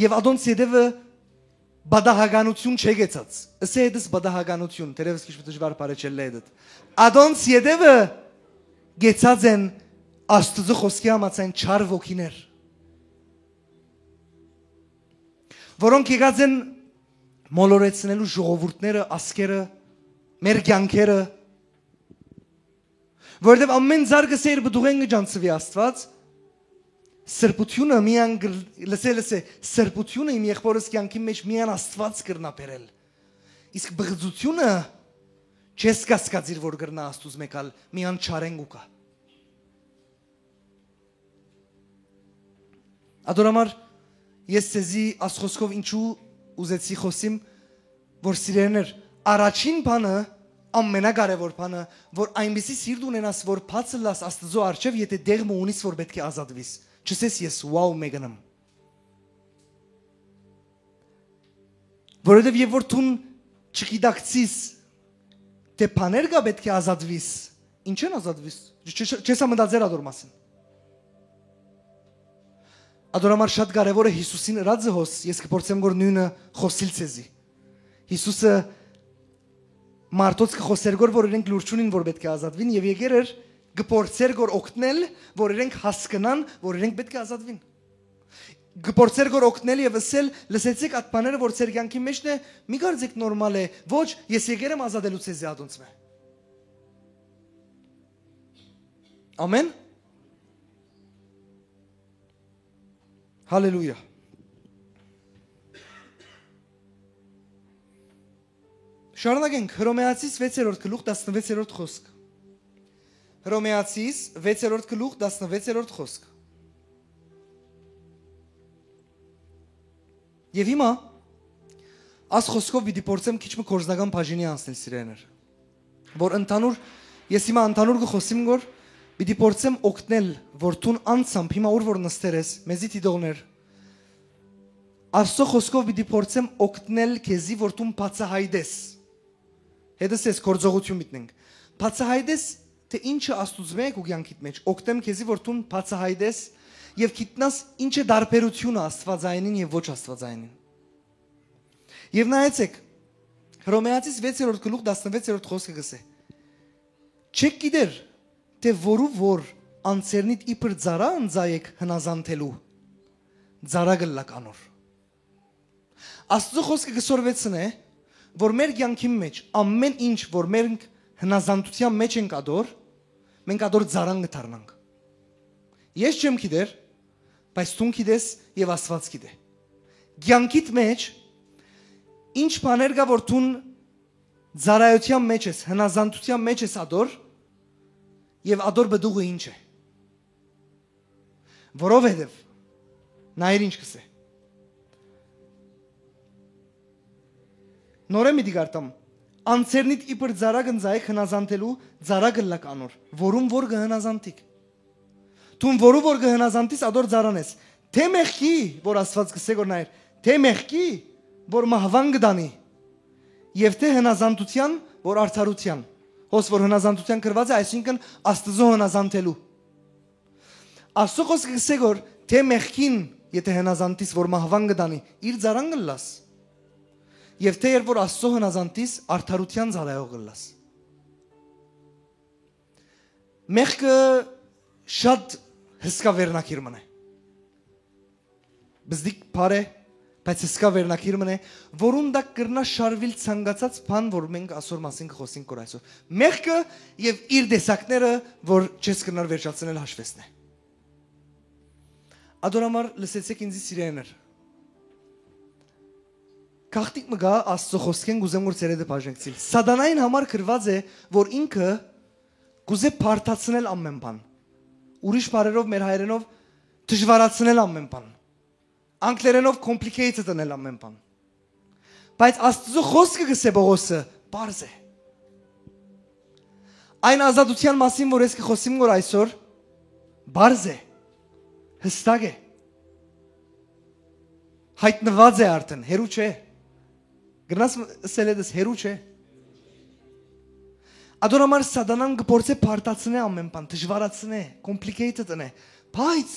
Եւ ադոնց ետեւը պատահականութիւն չէ գեցած։ Ըսէ հետս պատահականութիւն, թերեւս քիչ մը դժուար բառաչել է հետդ։ Ադոնց ետեւը գեցած են Աստուծոյ խօսքի համաձայն չար ոգիներ, որոնք եկած են մոլորեցնելու ժողովուրդները, ազգերը, մեր կեանքերը, որովհետեւ ամէն ծառ կը սեր պտուղեն կը ջանցուի Աստուած, սրբութիւնը միայն կր-, լսե, լսե, սրբութիւնը իմ եղբորս կեանքի մեջ միայն Աստուած կրնայ բերել։ Իսկ բղծութիւնը չես կասկածիր որ կրնայ Աստուծմէ գալ, միայն չարեն կու գայ։ Ադոր համար ես ձեզի ասխոսքով ինչու ուզեցի խօսիմ, որ սիրելիներ, առաջին բանը, ամենակարեւոր բանը, որ այնպիսի սիրտ ունենաս, որ բաց ըլլաս Աստուծոյ առջեւ, եթէ տեղ մը ունիս, որ պէտք է ազատուիս։ Չըսես ես, «Wow, մեկն եմ»։ Որովհետեւ եւ որ դուն չգիտակցիս, թէ բաներ կայ պէտք է ազատուիս, ինչեն ազատուիս։ Չ-, չ-, չես ա մտածեր ադոր մասին։ Ադոր համար շատ կարեւոր է Յիսուսին ըրածը հոս, ես կփորձեմ որ նոյնը խօսիլ ձեզի։ Յիսուսը մարդոց կը խօսեր գոր, որ իրենք լուր չունին, որ պէտք է ազատուին, եւ եկեր էր կը փորձեր գոր օգնել, որ իրենք հասկնան, որ իրենք պէտք է ազատուին։ Կը փորձեր գոր օգնել եւ ըսել, «Լսեցիք, այդ բաները որ ձեր կյանքի մեջն է, մի կարծեք նորմալ է, ոչ, ես եկեր եմ ազատելու ձեզի ադոնցմէ»։ Ամեն։ Հալելույա։ Շարունակենք, Հռոմեացիս վեցերորդ գլուխ, տասնվեցերորդ խօսք։ Հռոմեացիս վեցերորդ գլուխ, տասնվեցերորդ խօսք։ Եւ հիմա, աս խօսքով պիտի փորձեմ քիչ մը կորզնական բաժինի անցնել, սիրելիներ, որ ընդհանուր, ես հիմա ընդհանուր կը խօսիմ, որ պիտի փորձեմ օգնել, որ դուն անցամբ հիմա ուր որ նստեր ես, մեզի դիտողներ, Աստծո խօսքով պիտի փորձեմ օգնել քեզի, որ դուն բացահայտես։ Հետս ես գործողություն մտնենք։ Բացահայտես, թէ ինչը Աստուծմէ է քու կեանքիդ մեջ, օգնեմ քեզի, որ դուն բացահայտես եւ գիտնաս ինչ է տարբերությունը աստվածայինին եւ ոչ աստվածայինին։ Եւ նայեցեք, Հռոմեացիս վեցերորդ գլուխ, տասնվեցերորդ խօսքը կ'ըսէ. «Չեք գիտեր, թէ որու որ անցերնիդ իբր ծառայ ընծայ եք հնազանդելու, ծառայ կ'ըլլաք անոր»։ Աստուծո խօսքը կը սորվեցնէ, որ մեր կեանքին մեջ ամէն ինչ, որ մենք հնազանդութեան մեջ ենք ադոր, մենք ադոր ծառան կը դառնանք։ Ես չեմ գիտեր, բայց դուն գիտես եւ Աստուած գիտէ։ Կեանքիդ մեջ ինչ բաներ կայ, որ դուն ծառայութեան մեջ ես, հնազանդութեան մեջ ես ադոր, եւ ադոր պտուղը ինչ է։ Որովհետեւ, նայիր ինչ կ'ըսէ. Նորէն պիտի կարդամ. «Անցերնիդ իբր ծառայ կ'ընծայեք հնազանդելու, ծառայ կ'ըլլաք անոր, որուն որ կը հնազանդիք»։ Դուն որու որ կը հնազանդիս, ատոր ծառան ես։ Թէ մեղքի, որ Աստուած կ'ըսէ, որ նայր, թէ մեղքի, որ մահուան կը տանի, եւ թէ հնազանդութեան, որ արդարութեան։ Հոս որ հնազանդութեան գրուած է, այսինքն Աստուծոյ հնազանդելու։ Աստուծոյ խօսքը կ'ըսէ, որ թէ մեղքին, եթէ հնազանդիս, որ մահուան կը տանի, իր ծառան կ'ըլլաս, եւ թէ երբ որ Աստուծոյ հնազանդիս, արդարութեան ծառայող կ'ըլլաս։ Մեղքը շատ հսկայ վերնագիր մըն է։ Բզդիկ բառ է, բայց հսկայ վերնագիր մըն է, որուն տակ կրնայ շարուիլ ցանկացած բան, որ մենք ասոր մասին կը խօսենք կոր այսօր։ Մեղքը եւ իր տեսակները, որ չես կրնար վերջացնել, հաշուեցնե։ Ատոր համար լսեցէք ինձի, սիրելիներ։ Գաղտնիք մը կայ Աստուծոյ խօսքէն, կ'ուզեմ որ ցերեդը բաժնեցիլ։ Սատանային համար գրուած է, որ ինքը կ'ուզէ բարդացնել ամէն բան։ Ուրիշ բառերով, մեր հայերէնով, դժուարացնել ամէն բան։ Անգլերէնով complicated ընել ամէն բան։ Բայց Աստուծոյ խօսքը, կ'ըսէ Պողոսը, պարզ է։ Այն ազատութեան մասին, որ ես կը խօսիմ կոր այսօր, պարզ է, հստակ է, յայտնուած է արդէն, հեռու չէ։ Կրնաս ըսել էդս, հեռու չէ։ Ատոր համար Սատանան կը փորձէ բարդացնե ամէն բան, դժուարացնե, complicated ընե, բայց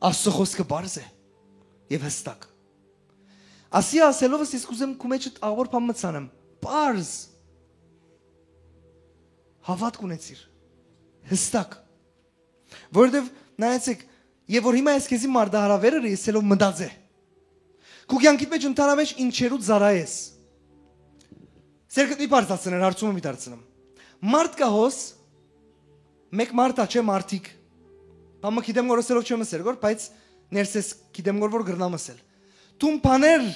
Աստուծոյ խօսքը պարզ է եւ հստակ։ Ասի ասելովս ես կ'ուզեմ քու մէջդ աղոր բան մը ցանեմ, պարզ, հաւատք ունեցիր, հստակ։ Որովհետեւ, նայեցեք, եւ որ հիմա ես քեզի մարտահրավեր ըրի, եսելով մտածե։ Քու կեանքիդ մէջ ընդհանրապես ինչերու ծառայ ես։ Սերկդ մի բարձրացնեմ, հարցումը մի դարձնեմ։ Մարդ կայ հոս, մէկ մարդ ա, չէ, մարդիկ։ Բան մը գիտեմ, որ ըսելով չեմ ըսել կոր, բայց ներսես գիտեմ, որ, որ կրնամ ըսել։ Դուն բաներ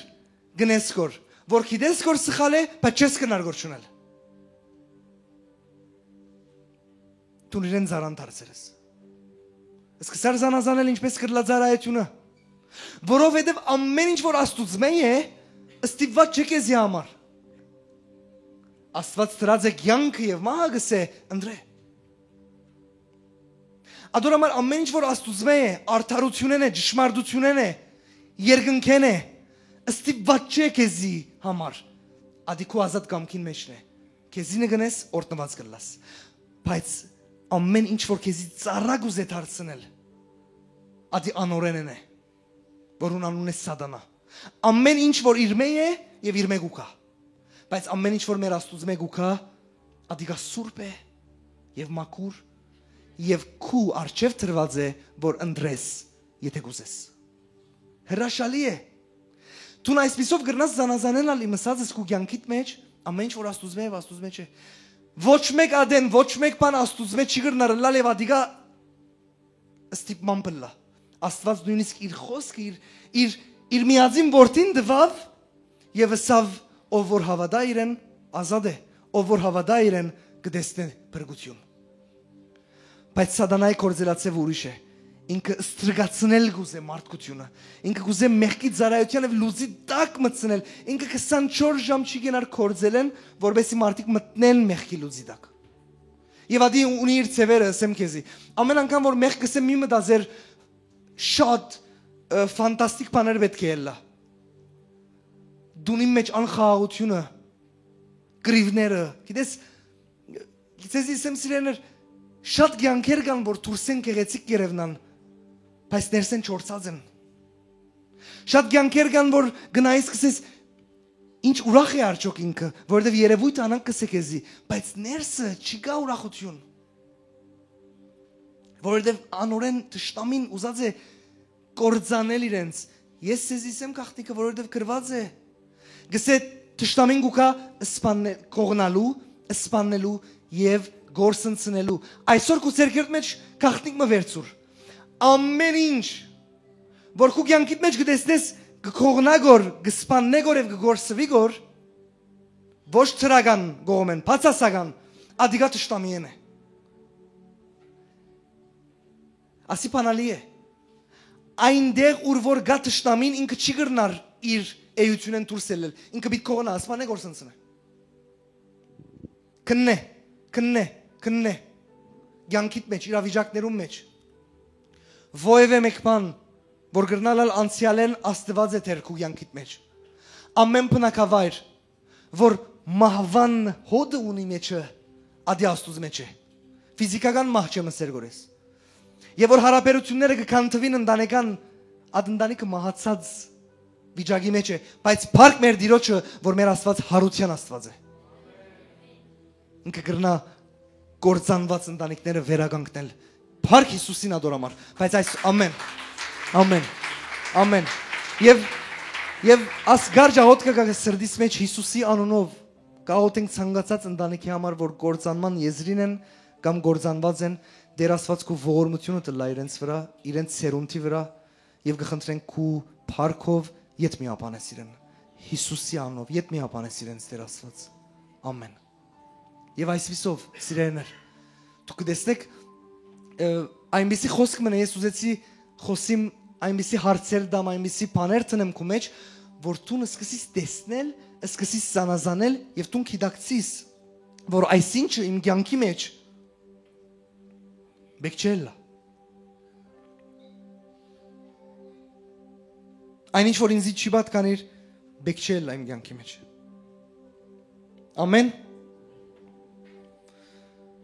գնես կոր, որ գիտես կոր սխալ է, բայց չես կրնար կոր չունել։ Դուն իրեն ծառան դարձեր ես։ Սկսար զանազանել ինչպես կրլա ծառայությունը, որովհետև ամեն ինչ, որ Աստուծմէ է, ստիպված չէ քեզի համար։ Աստված դրած է կեանքը եւ մահը, կսե, ընտրե։ Ատոր համար ամեն ինչ, որ Աստուծմէ է, արդարութիւնէն է, ճշմարտութիւնէն է, երկնքէն է, ստիպված չէ քեզի համար, ատի քու ազատ կամքին մէջն է, քեզի նկնես, օրհնուած կլաս, բայց ամեն ինչ, որ քեզի ծառա կուզե դարձնել, ատի անորենն է, որուն անունն է Սատանա։ Ամեն ինչ, որ իրմէ է եւ իրմէ կու գայ, բայց ամեն ինչ, որ մեր Աստուծմէ կու գայ, ատիկա սուրբ է եւ մաքուր, եւ քու առջեւ դրված է, որ ընտրես, եթէ կուզես։ Հրաշալի է։ Դուն այսպիսով կրնաս զանազանենալ իմ ըսածս քու կեանքիդ մէջ, ամեն ինչ, որ Աստուծմէ եւ Աստուծմէ չէ։ Ոչ մէկ ատեն, ոչ մէկ բան Աստուծմէ չի կրնար ըլլալ եւ ատիկա ստիպման պլլա։ Աստված նույնիսկ իր խօսքը, իր, իր, իր միածին որդին տուաւ եւ ըսաւ, ով որ հաւատայ իրեն, ազատ է, ով որ հաւատայ իրեն, կտեսնէ փրկութիւն։ Բայց Սատանայի գործելացեւը ուրիշ է։ Ինքը ստրկացնել կուզէ մարդկությունը։ Ինքը կուզէ մեղքի ծառայութեան եւ լուծի տակ մտցնել։ Ինքը քսանչորս ժամ չի կենար գործելեն, որպեսզի մարդիկ մտնեն մեղքի լուծի տակ։ Եւ ատի ունի իր ձեւերը, ըսեմ քեզի։ Ամեն անգամ, որ մեղք կսեմ, մի մտածեր շատ, ը, ֆանտաստիկ բաներ պէտք է ելլա։ Դունին մէջ անխաղաղութիւնը, կռիվները, գիտես, գիտես, ըսեմ, սիրեներ, շատ կեանքեր կան, որ դուրսեն գեղեցիկ կ'երեւնան, բայց ներսեն չորցած են։ Շատ կեանքեր կան, որ գնայիս կսես, ինչ ուրախ է արդյոք ինքը, որովհետեւ երևույթը անանկ կսե քեզի, բայց ներսը չի գա ուրախութիւն, որովհետեւ անորեն թշնամին ուզած է կործանել իրենց։ Ես ձեզի ըսեմ գաղտնիքը, որովհետեւ գրված է, գսե, թշնամին կու գայ սպաննե-, կողնալու, սպաննելու եւ գործընծնելու։ Այսօր քու ձեռքերդ մէջ գաղտնիք մը վերցուր։ Ամեն ինչ, որ քու կեանքիդ մէջ կտեսնես, կկողնա գոր, կսպաննե գոր եւ կգործվի գոր, ոչ դրական կողմէն, բացասական, ատիկա թշնամիէն է։ Ասի բանալի է։ Այնտեղ, ուր որ գա թշնամին, ինքը չի կրնար իր էութիւնէն դուրս ելլել։ Ինքը պիտի կողնայ, ասպանէ, կորսնցնէ։ Քննէ, քննէ, քննէ։ Կեանքիդ մէջ, իրավիճակներուն մէջ։ Որեւէ մէկ բան, որ կրնալ ալ անցեալէն, Աստուած է դեռ քու կեանքիդ մէջ։ Ամէն բնակավայր, որ մահուան հոտը ունի մէջը, ատի Աստուծոյ մէջ է։ Ֆիզիքական մահ չեմ ըսեր գորես։ Եւ որ յարաբերութիւնները կը քանդուին ընտանեկան, այդ ընտանիքը մահացած վիճակի մէջ է, բայց փառք մեր Տիրոջը, որ մեր Աստուած յարութեան Աստուած է։ Ինքը կրնայ կործանուած ընտանիքները վերականգնել։ Փառք Յիսուսին ատոր համար, բայց այս ամեն, ամեն, ամեն։ Եւ, եւ աս կարճ աղօթքը կա սրտիս մէջ Յիսուսի անունով, կաղօթենք ցանկացած ընտանիքի համար, որ կործանման եզրին են կամ կործանուած են, Տեր Աստուած քու ողորմութիւնը տլա իրենց վրա, իրենց սերունդի վրա, եւ կը խնդրենք քու փառքով ետ միաբանես իրեն, Յիսուսի անունով, ետ միաբանես իրենց, Տեր Աստուած։ Ամեն։ Եւ այսպիսով, սիրելիներ, դուք կը տեսնէք, ը, այնպիսի խօսք մնա, ես ուզեցի խօսիմ, այնպիսի հարցեր տամ, այնպիսի բաներ դնեմ քու մէջ, որ դուն սկսես տեսնել, սկսես զանազանել եւ դուն գիտակցես, որ այսինչը իմ կեանքի մէջ պէտք չէ ըլլայ։ Այն ինչ որ ինձի չի պատկանիր, պէտք չէ ըլլայ իմ կեանքի մէջ։ Ամեն։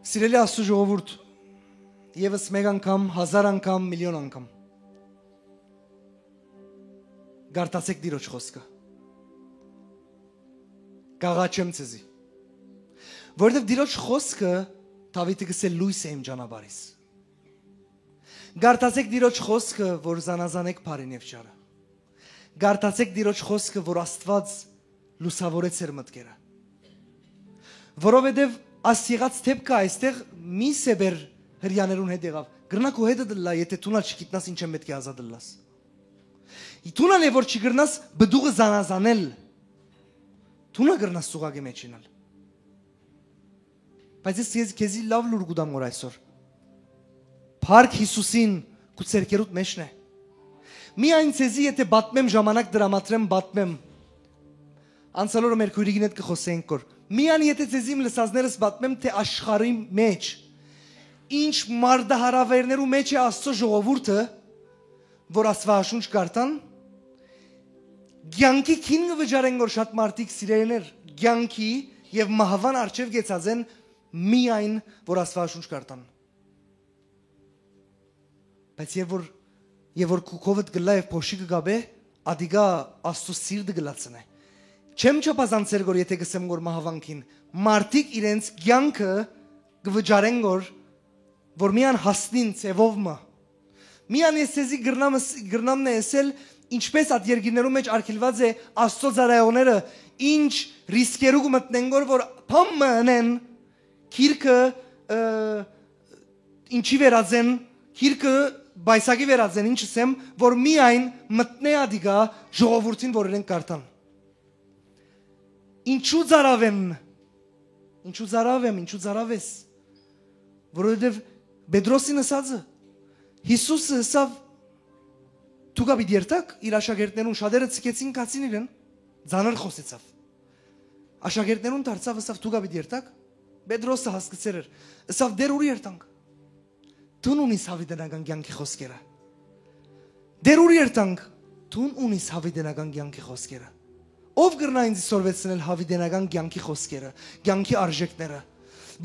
Սիրելի Աստուծոյ ժողովուրդ, եւս մէկ անգամ, հազար անգամ, միլիոն անգամ, կարդացէք Տիրոջ խօսքը։ Կաղաչեմ ձեզի, որովհետեւ Տիրոջ խօսքը, Դաւիթը կ'ըսէ, լոյս է իմ ճանապարհիս։ Կարդացէք Տիրոջ խօսքը, որ զանազանէք բարին եւ չարը։ Կարդացէք Տիրոջ խօսքը, որ Աստուած լուսաւորեց էր մտքերը։ Որովհետեւ աս եղած դէպքը այստեղ մի սեպ էր, հրեաներուն հետ եղաւ։ Կրնայ քու հետդ ըլլայ, եթէ դուն ալ չգիտնաս ինչէն պէտք է ազատ ըլլաս։ Դուն ալ է որ չի կրնաս պտուղը զանազանել, դուն ալ կրնաս սուղակի մէջ իյնալ։ Բայց ես քեզ-, քեզի լաւ լուր կու տամ որ այսօր։ Փառք Յիսուսին քու ձեռքերուդ մէջն է։ Միայն ձեզի եթէ պատմեմ, ժամանակ տրամադրեմ, պատմեմ։ Անցյալ օրը մեր քոյրիկին հետ կը խօսենք որ, միայն եթէ ձեզի իմ լսածներս պատմեմ, թէ աշխարհի մէջ ինչ մարտահրաւէրներու մէջ է Աստուծոյ ժողովուրդը, որ Աստուածաշունչ կարդան, կեանքի գին կը վճարեն որ շատ մարդիկ, սիրելիներ, կեանքի եւ մահուան առջեւ կեցած են միայն որ Աստուածաշունչ կարդան։ Բայց եւ որ, եւ որ քու քովդ գլայ եւ փոշի կը գաբէ, ադիկա Աստուծոյ սիրտը կը լացնէ։ Չեմ չափազանցեր որ եթէ կսեմ որ մահուան գին, մարդիկ իրենց կեանքը կը վճարեն որ, որ միան հասնին ձեւով մը։ Միան ես ձեզի կրնամ ըս-, կրնամ նե ըսել, ինչպես այդ երկիրներու մէջ արգելուած է Աստուծոյ ծառայողները, ինչ ռիսկերու կը մտնեն որ, որ բան մը ընեն, գիրքը, ը, ինչի վերածեն, գիրքը պայսակի վերածեն, ինչ ըսեմ, որ միայն մտնէ ադիկա ժողովուրդին որ իրենք կարդան։ Ինչու ծարաւ են, ինչու ծարաւ եմ, ինչու ծարաւ ես, որովհետեւ Պետրոսին ըսածը, Յիսուսը ըսաւ, դուք ա պիտի երթաք, իր աշակերտներուն շատերը ցկեցին, գացին իրեն, ծանր խօսեցաւ։ Աշակերտներուն դարձաւ, ըսաւ, դուք ա պիտի երթաք, Պետրոսը հասկցեր էր, ըսաւ, դեր ուր երթանք, դուն ունիս հավիտենական կեանքի խօսքերը։ Դեր ուր երթանք, դուն ունիս հավիտենական կեանքի խօսքերը։ Ո՞վ կրնայ ինձ սորվեցնել հավիտենական կեանքի խօսքերը, կեանքի արժեքները,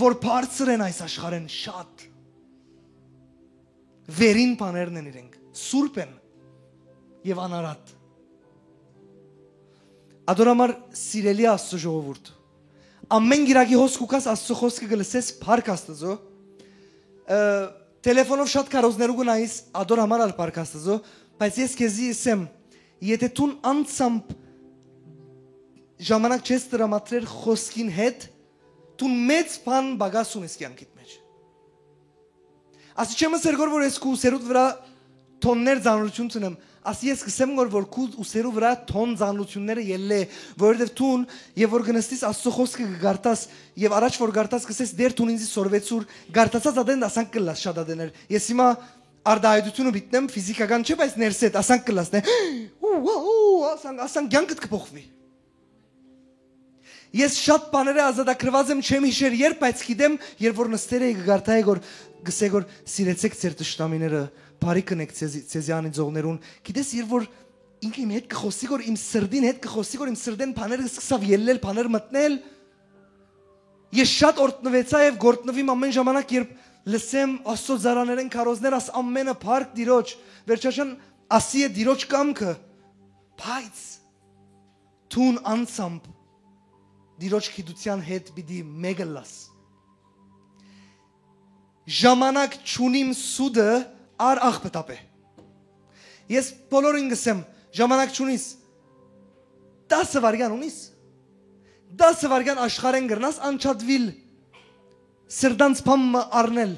որ բարձր են այս աշխարհեն շատ, վերին բաներն են իրենք, սուրբ են եւ անարատ։ Ադոր համար, սիրելի Աստուծոյ ժողովուրդ, ամեն գիրակի հոս կու գաս Աստուծոյ խօսքը կը լսես, փառք Աստուծոյ, ը, թելեֆոնով շատ քարոզներու կու նայիս, ադոր համար ալ փառք Աստուծոյ, բայց ես քեզի ըսեմ, եթէ դուն անցամբ ժամանակ չես տրամադրեր խօսքին հետ, դուն մեծ բան պակաս ունես կեանքիդ մէջ։ Ասի չեմ ըսեր գոր որ ես քու ուսերուդ վրա թոններ ծանրություն չունեմ, ասի ես կսեմ գոր որ քու ուսերու վրա թոն ծանրությունները ելլէ, որովհետեւ դուն, եւ որ կնստիս Աստուծոյ խօսքը կկարդաս, եւ առաջ որ կարդաս կսես դեր դուն ինձի սորվեցուր, կարդացած ատեն դասանք կլաս շատ ատեներ։ Ես հիմա Արտայայտութիւնը պիտի դնեմ, ֆիզիքական չէ, բայց ներսէդ, ասանք կը լսնե։ Ու, ու, ու, ասանք, ասանք, կեանքդ կը փոխուի։ Ես շատ բաներէ ազատագրուած եմ, չեմ յիշեր երբ, բայց գիտեմ, երբ որ նստեր էի, կը կարդայ, որ գսե, որ սիրեցեք ձեր թշնամիները, բարի կնեք ձեզի, ձեզի անիծողներուն։ Գիտես, երբ որ ինքը իմ հետ կը խոսի, որ իմ սրտին հետ կը խոսի, որ իմ սրտեն բաներ սկսաւ ելլել, բաներ մտնել, ես շատ օրտնուեցայ եւ գործնուիմ ամեն ժամանակ, երբ լսեմ Աստծո ծառաներէն քարոզներ, աս ամենը փառք Տիրոջ, վերջաշան ասի է Տիրոջ կամքը, բայց դուն անցամբ Տիրոջ գիտութեան հետ պիտի մեկը լաս։ Ժամանակ չունիմ սուտը, առ աղբը տապե։ Ես բոլորին կսեմ, ժամանակ չունիս, տասը վայրկյան ունիս, տասը վայրկյան աշխարհեն կրնաս անջատուիլ, սրտանց բան մը առնել։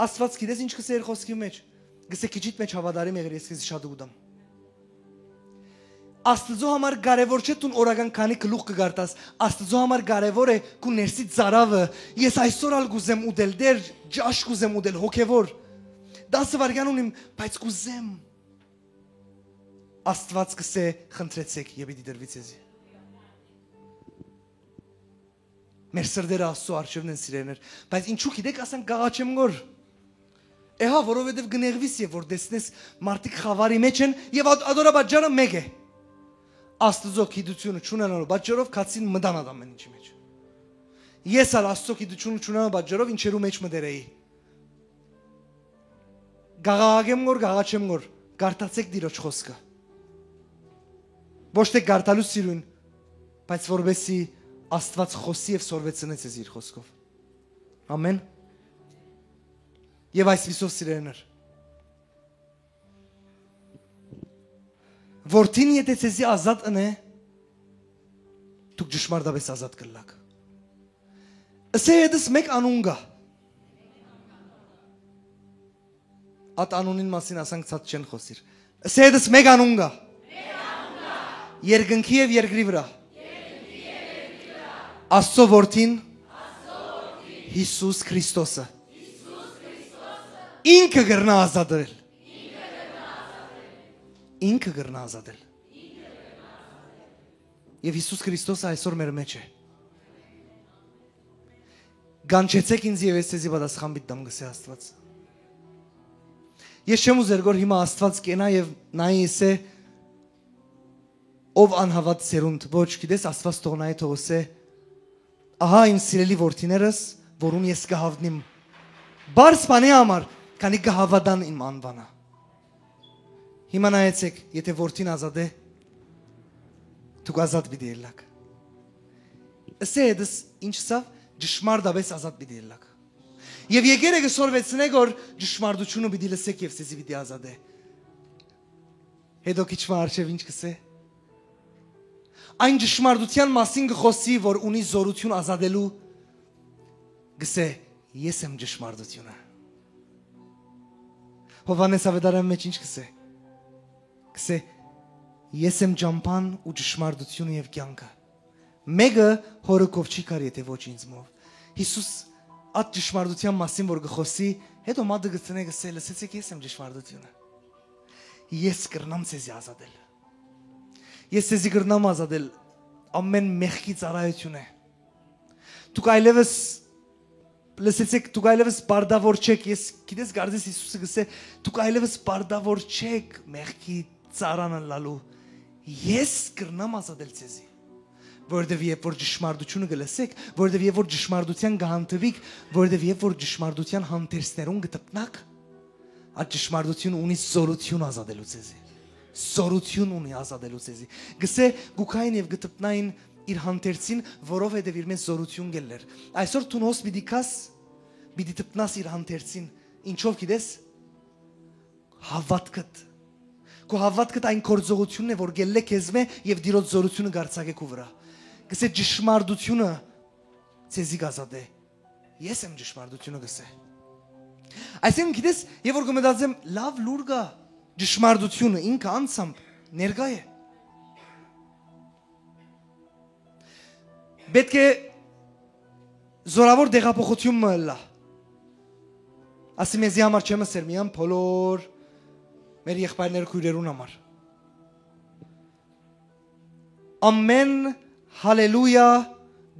Աստված գիտես ինչ կսե իր խոսքի մեջ։ Կսե քիչիդ մեջ հավատարիմ եղիր, ես քեզի շատ կուտամ։ Աստուծոյ համար կարեւոր չէ դուն օրական քանի գլուխ կը կարդաս, Աստուծոյ համար կարեւոր է քու ներսի ծարաւը։ Ես այսօր ալ կուզեմ ուտել, Տէր, ճաշ կուզեմ ուտել, հոգեվոր։ Տասը վայրկյան ունիմ, բայց կուզեմ։ Աստված կսե, խնդրեցէք, եւ պիտի տրուի ձեզի։ Մեր սրտերը Աստծո առջեւն են, սիրելիներ, բայց ինչու՞ գիտեք, ասենք, կ'աղաչեմ գոր։ Էհա, որովհետեւ կը նեղվիս, եւ որ տեսնես մարդիկ խաւարի մեջ են, եւ ատ-, ատորապատճառը մէկ է։ Աստուծոյ գիտութիւնը չունենալու պատճառով քացին մտան ատ ամեն ինչի մեջ։ Ես ալ Աստծոյ գիտութիւնը չունենալու պատճառով ինչերու մեջ մտեր էի։ Կ'աղաղակեմ գոր, կ'աղաչեմ գոր, կարդացէք Տիրոջ խոսքը։ Ոչ թէ կարդալու սիրուն, բայց որպեսզի Աստված խոսի եւ սորվեցնեց ես իր խոսքով։ Ամեն։ Եւ այսպիսով, սիրելիներ, որդին եթե ձեզի ազատ ընէ, դուք ճշմարտապէս ազատ կ'ըլլաք։ Ըսե հետս մէկ անուն կայ։ Ատ անունին մասին ասանք ցած չեն խօսիր։ Ըսե հետս մէկ անուն կայ։ Երկնքի եւ երկրի վրայ։ Աստծո որդին Յիսուս Քրիստոսը։ Ինքը կրնայ ազատել։ Ինքը կրնայ ազատել։ Եւ Յիսուս Քրիստոսը այսօր մեր մեջ է։ Կանչեցէք ինձ եւ ես ձեզի պատասխան պիտի տամ, կ'ըսէ Աստուած։ Ես չեմ ուզեր գոր հիմա Աստուած կենայ եւ նայի, ըսէ, ով անհաւատ սերունդ, ոչ, գիտես, Աստուած թող նայի, թող ըսէ, ահա իմ սիրելի որդիներս, որուն ես կը հաւտնիմ։ Բարձ բանի համար, քանի կը հաւատան իմ անուանը։ Հիմա նայեցէք, եթե որդին ազատ է, դուք ազատ պիտի ելլաք։ Ըսէ հետս ինչ սա, ճշմարտապէս ազատ պիտի ելլաք։ Եւ եկեր է կը սորվեցնէ, որ ճշմարտութիւնը պիտի լսեք եւ ձեզի պիտի ազատէ։ Հետո քիչ մը առջեւ ինչ կ'ըսէ։ Այն ճշմարտութեան մասին կը խօսի, որ ունի զօրութիւն ազատելու, կ'ըսէ, ես եմ ճշմարտութիւնը։ Յովհաննէս Աւետարան մեջ ինչ կ'ըսէ։ Կ'ըսէ, ես եմ ճամբան ու ճշմարտութիւնը եւ կեանքը։ Մէկը Հօրը քով չի գար, եթե ոչ ինձմով։ Յիսուս այդ ճշմարտութեան մասին որ կը խօսի, հետո մատը կը ցնէ, կ'ըսէ, լսեցեք, ես եմ ճշմարտութիւնը։ Ես կրնամ ձեզի ազատել։ Ես ձեզի կրնամ ազատել ամեն մեղքի ծառայութիւնէ։ Դուք այլեւս, լսեցեք, դուք այլեւս պարտավոր չեք, ես գիտես, կարծես Յիսուսը կ'ըսէ, դուք այլեւս պարտավոր չեք մեղքի ծառան ըլլալու, ես կրնամ ազատել ձեզի։ Որովհետեւ երբ որ ճշմարտությունը կը լսեք, որովհետեւ երբ որ ճշմարտութեան կը հանդիպիք, որովհետեւ երբ որ ճշմարտութեան հանդերձներուն կը դպնաք, այդ ճշմարտությունը ունի զօրութիւն ազատելու ձեզի։ Զօրութիւն ունի ազատելու ձեզի։ Կ'ըսէ, կու գային եւ կը դպնային իր հանդերձին, որովհետեւ իր մեջ զօրութիւն կ'ելլեր։ Այսօր դուն հոս պիտի գաս, պիտի դպնաս իր հանդերձին։ Ինչով գիտես։ Հաւատքդ։ Քու հաւատքդ այն գործողութիւնն է, որ կ'ելլէ քեզմէ եւ Տիրոջ զօրութիւնը կ'արձակէ քու վրայ։ Կ'ըսէ, ճշմարտությունը ձեզի կ'ազատէ։ Ես եմ ճշմարտությունը, կ'ըսէ։ Այսինքն, գիտես, երբ որ կը մտածեմ, լաւ լուր կայ, ճշմարտությունը ինքը անձամբ ներկայ է։ Պէտք է զօրաւոր տեղափոխութիւն մը ըլլայ։ Ասի մեզի համար չեմ ըսեր, միայն բոլոր մեր եղբայրներ քույրերուն համար։ Ամեն հալելույա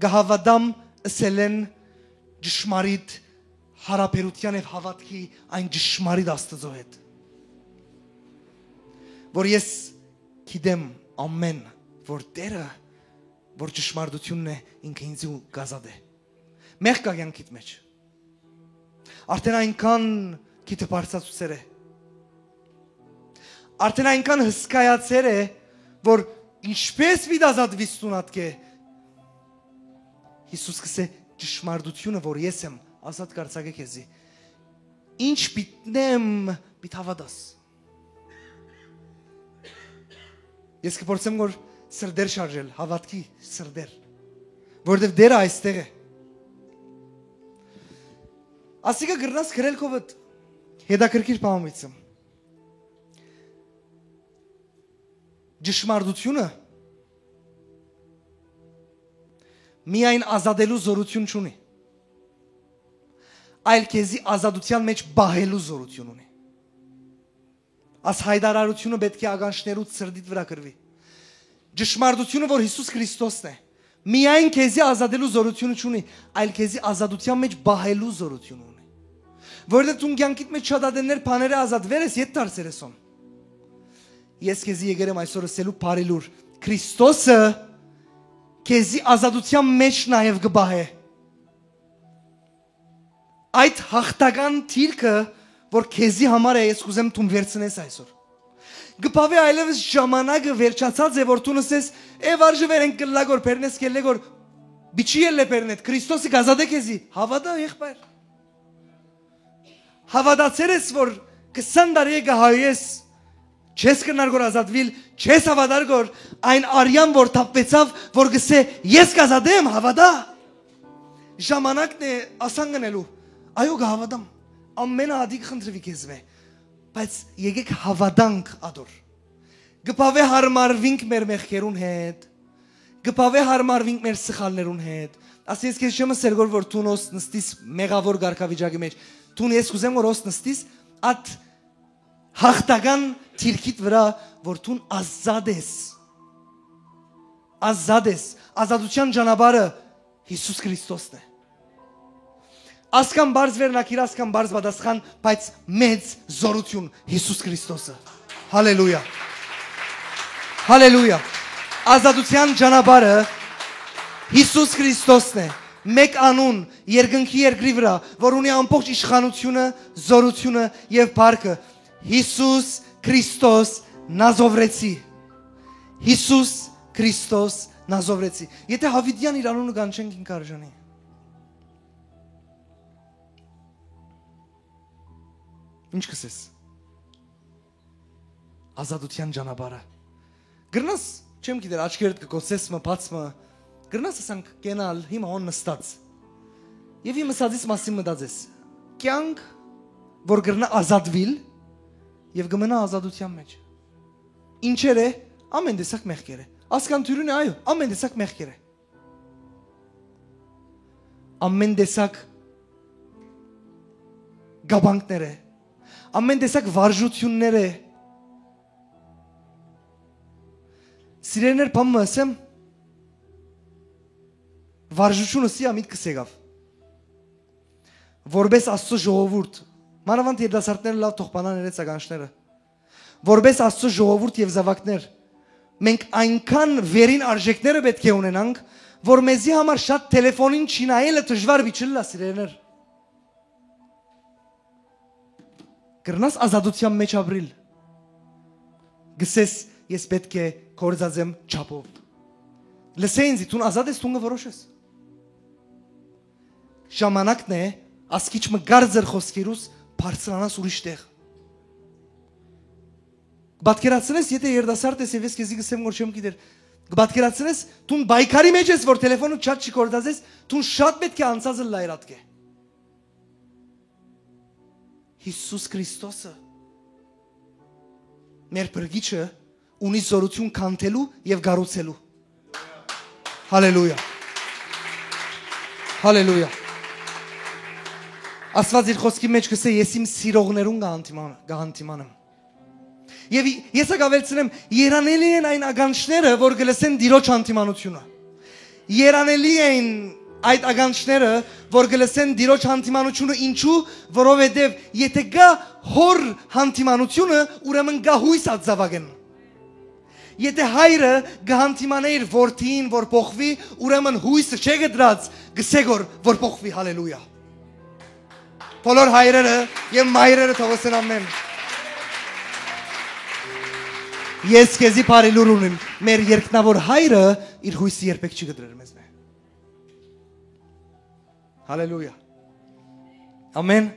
կը հաւատամ ըսելէն ճշմարիտ յարաբերութեան եւ հաւատքի այն ճշմարիտ Աստուծոյ հետ, որ ես գիտեմ ամեն որ Տերը, որ ճշմարտությունն է, ինքը ինձի ու կ'ազատէ։ Մեղք կայ կեանքիդ մեջ։ Արդեն այնքան քիթը բարձրացուցեր է։ Արդեն այնքան հսկայացեր է, որ ինչպես պիտի ազատուիս տուն ատկէ։ Յիսուս կ'ըսէ. «Ճշմարտությունը որ ես եմ, ազատ կ'արձակէ քեզի։ Ինչ պիտի նեմ, պիտի հաւատաս»։ Ես կփորձեմ որ սրտեր շարժել, հաւատքի սրտեր, որովհետեւ Տերը այստեղ է։ Ասիկա կրնաս գրել քովդ, հետաքրքիր բան մտցեմ։ Ճշմարտությունը միայն ազատելու զորություն չունի, այլ քեզի ազատութեան մեջ պահելու զորություն ունի։ Աս հայտարարությունը պէտք է ականջներու սրտիդ վրայ կրուի։ Ճշմարտությունը որ Յիսուս Քրիստոսն է, միայն քեզի ազատելու զորությունը չունի, այլ քեզի ազատութեան մեջ պահելու զորությունը ունի։ Որովհետեւ դուն կեանքիդ մեջ շատ ատեններ բաները ազատվեր ես, ետ դարձեր ես հոն։ Ես քեզի եկեր եմ այսօր ըսելու բարի լուր։ Քրիստոսը քեզի ազատութեան մեջ նաեւ կը պահէ։ Այդ յաղթական դիրքը որ քեզի համար է, ես կ'ուզեմ դուն վերցնես այսօր։ Կը բաւէ այլեւս ժամանակը վերջացած է որ դուն ըսես. «Է, վարժը վեր ենք կլլա գոր, բերնես կելլե գոր»։ Պիչի ելլե բերնետ, Քրիստոսը կ'ազատէ քեզի։ Հաւատա, եղբայր։ Հաւատացեր ես որ քսան տարի է կը հայոյես, չես կրնար գոր ազատուիլ, չես հաւատար գոր այն արեան որ թափուեցաւ, որ կ'ըսէ. «Ես կ'ազատեմ», հաւատա։ Ժամանակն է ասան գնելու։ Այո, կը հաւատամ։ Ամենը ատի կը խնդրուի քեզմէ, բայց եկեք հաւատանք ադոր։ Կը բաւէ հարմարվինք մեր մեղքերուն հետ, կը բաւէ հարմարվինք մեր սխալներուն հետ։ Ասի ես քեզ չեմ ըսեր գոր որ դուն օս նստիս մեղավոր կարգավիճակի մեջ։ Դուն ես կ'ուզեմ որ օս նստիս ատ յաղթական դիրքիդ վրայ, որ դուն ազատ ես։ Ազատ ես։ Ազատութեան ճանապարհը Յիսուս Քրիստոսն է։ Ասկան բարձ վերնակիր, ասկան բարձ պատասխան, բայց մեծ զորություն Յիսուս Քրիստոսը։ Հալելույա։ Հալելույա։ Ազատութեան ճանապարհը Յիսուս Քրիստոսն է։ Մեկ անուն երկնքի երկրի վրայ, որ ունի ամբողջ իշխանությունը, զորությունը եւ փառքը։ Յիսուս Քրիստոս Նազովրեցի։ Յիսուս Քրիստոս Նազովրեցի։ Եթե Յաւիտեան իր անունը կանչենք, ինք արժանի։ Ինչ կ'ըսես։ Ազատութեան ճանապարհը։ Կրնաս, չեմ գիտեր, աչքերդ կը կոցես մը, բաց մը, կրնաս ասանք կենալ, հիմա հոն նստած։ Եւ իմ ըսածիս մասին մտածես։ Կյանք, որ կրնա ազատվիլ եւ կը մնա ազատութեան մեջ։ Ինչեր է, ամեն տեսակ մեղքեր է։ Ասկան թյուրին է, այո, ամեն տեսակ մեղքեր է։ Ամեն տեսակ գաբանքներ է, ամեն տեսակ վարժություններ է։ Սիրելիներ, բան մը ըսեմ, վարժությունը սի ամիտքս եկավ։ Որպես Աստծո ժողովուրդ, մանավանդ երիտասարդները լաւ թող բանան իրենց ականջները, որպես Աստծո ժողովուրդ եւ զաւակներ, մենք այնքան վերին արժեքները պէտք է ունենանք, որ մեզի համար շատ թելեֆոնին չնայելը դժուար պիտի չլլայ, սիրելիներ։ Կրնաս ազատութեան մեջ ապրիլ։ Գսես, ես պէտք է գործածեմ չափով։ Լսե ինձի, դուն ազատ ես, դուն կը որոշես։ Ժամանակն է, ասկիչ մը կարծր խոսքերուս բարձրանաս ուրիշ տեղ։ Պատկերացնես, եթե երիտասարդ ես եւ ես քեզի գսեմ որ չեմ գիտեր, պատկերացնես, դուն պայքարի մեջ ես որ թելեֆոնը չատ չի գործածես, դուն շատ պէտք է անցածը լայր ատկե։ Յիսուս Քրիստոսը, մեր փրկիչը, ունի զորություն քանդելու եւ գառուցելու։ Հալելույա։ Հալելույա։ Աստուած իր խօսքի մէջ կ'ըսէ. «Ես իմ սիրողներուն կը հանդիման-, կը հանդիմանեմ»։ Եւ ի-, ես ակ աւելցնեմ. «Երանելի են այն ականջները, որ կը լսեն Տիրոջ հանդիմանութիւնը»։ Երանելի են այդ ականջները, որ կը լսեն Տիրոջ հանդիմանութիւնը, ինչու, որովհետեւ եթէ կայ Հօր հանդիմանութիւնը, ուրեմն կայ յոյս այդ զաւակէն։ Եթէ հայրը կը հանդիմանէ իր որդիին, որ փոխուի, ուրեմն յոյսը չէ կտրած, կ'ըսէ որ, որ փոխուի, հալելույա։ Բոլոր հայրերը եւ մայրերը թող ըսեն ամեն։ Ես քեզի բարի լուր ունիմ, մեր երկնաւոր հայրը իր յոյսը երբեք չի կտրեր մեզմէ։ Հալելույա։ Ամեն։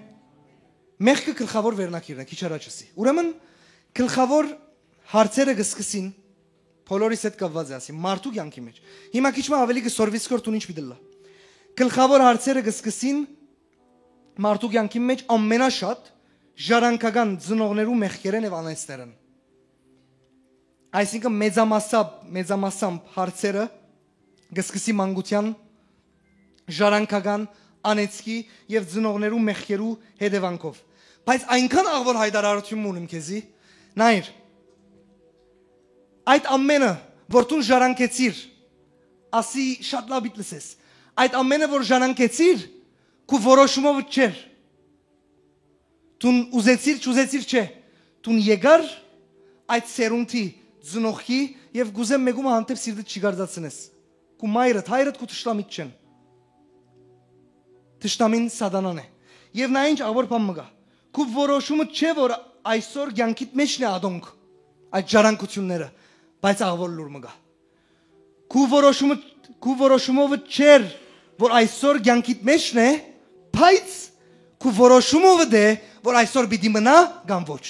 Մեղքը գլխաւոր վերնագիրն է, քիչ առաջ ըսի։ Ուրեմն, գլխաւոր հարցերը կը սկսին, բոլորիս հետ կապուած է, ասի, մարդու կեանքի մէջ։ Հիմա քիչ մը աւելի կը սորվի, որ դուն ինչ պիտի ըլլայ։ Գլխաւոր հարցերը կը սկսին մարդու կեանքի մէջ ամենաշատ ժառանգական ծնողներու մեղքերէն եւ անեծներէն։ Այսինքն, մեծամասամբ, մեծամասամբ հարցերը կը սկսի մանկութեան, ժառանգական անեծքի եւ ծնողներու մեղքերու հետեւանքով։ Բայց այնքան աղ որ հայտարարութիւն մը ունիմ քեզի, նայիր, այդ ամենը, որ դուն ժառանգեցիր, ասի շատ լաւ պիտի լսես, այդ ամենը, որ ժառանգեցիր, քու որոշումովդ չէր։ Դուն ուզեցիր, չուզեցիր, չէ։ Դուն եկար այդ սերունդի, ծնողքի, եւ կ'ուզեմ մէկումը հանդէպ սիրտդ չի կարծացնես։ Քու մայրդ, հայրդ քու թշնամիդ չեն։ Թշնամին Սատանան է։ Եւ նա ինչ աղ որ բան մը կայ։ Քու որոշումը չէ, որ այսօր կեանքիդ մէջն է ադոնք, այդ ժառանգութիւնները, բայց աղ որ լուր մը կայ։ Քու որոշումը, քու որոշումովդ չէր, որ այսօր կեանքիդ մէջն է, բայց քու որոշումովդ է, որ այսօր պիտի մնայ կամ ոչ։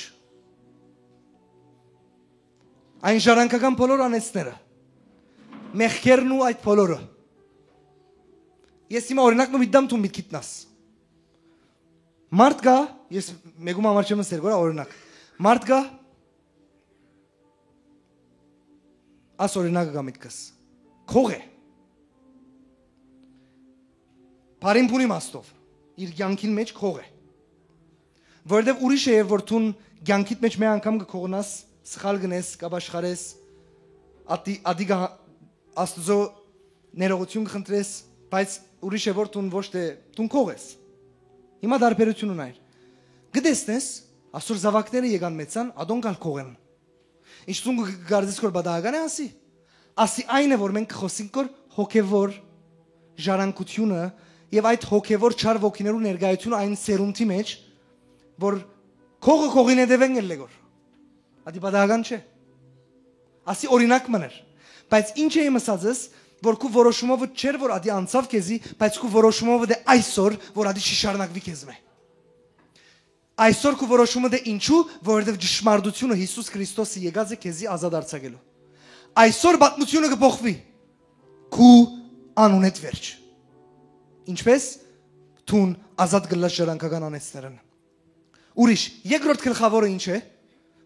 Այն ժառանգական բոլոր անեծները, մեղքերն ու այդ բոլորը։ Ես հիմա օրինակ մը պիտի տամ, դուն պիտի գիտնաս։ Մարդ կայ, ես մէկու համար չեմ ըսեր, գորա օրինակ։ Մարդ կայ, աս օրինակը կայ միտքս։ Քող է։ Բարին բուն իմաստով, իր կեանքին մէջ քող է։ Որովհետեւ ուրիշ է, երբ որ դուն կեանքիդ մէջ մէկ անգամ կը քողնաս, սխալ կ'ընես, կ'ապաշխարես, ատի-, ատի կը հա-, Աստուծոյ ներողութիւն կը խնդրես, բայց ուրիշ է, որ դուն ոչ թէ դուն քող ես։ Հիմա տարբերութիւնը նայիր։ Կը տեսնես, այսօր զաւակները եկան մեծան, ատոնք ալ քող են։ Ինչ դուն կը կարծես, որ պատահական է, ասի։ Ասի այն է, որ մենք կը խօսենք, որ հոգեվոր ժառանգությունը եւ այդ հոգեվոր չար ոգիներու ներկայությունը այն սերունդի մէջ, որ քողը քողին հետեւեն ելլե գոր։ Ատի պատահական չէ։ Ասի օրինակ մըն էր։ Բայց ինչ է իմ ըսածս, որ քու որոշումովդ չէր, որ ատի անցաւ քեզի, բայց քու որոշումովդ է այսօր, որ ատի չի շարունակվի քեզմէ։ Այսօր քու որոշումդ է, ինչու, որովհետեւ ճշմարտությունը Յիսուս Քրիստոսը եկած է քեզի ազատ արձակելու։ Այսօր պատմությունը կը փոխուի քու անունեդ վերջ։ Ինչպես դուն ազատ կ'ըլլաս ժառանգական անեծներէն։ Ուրիշ, երկրորդ գլխաւորը ինչ է։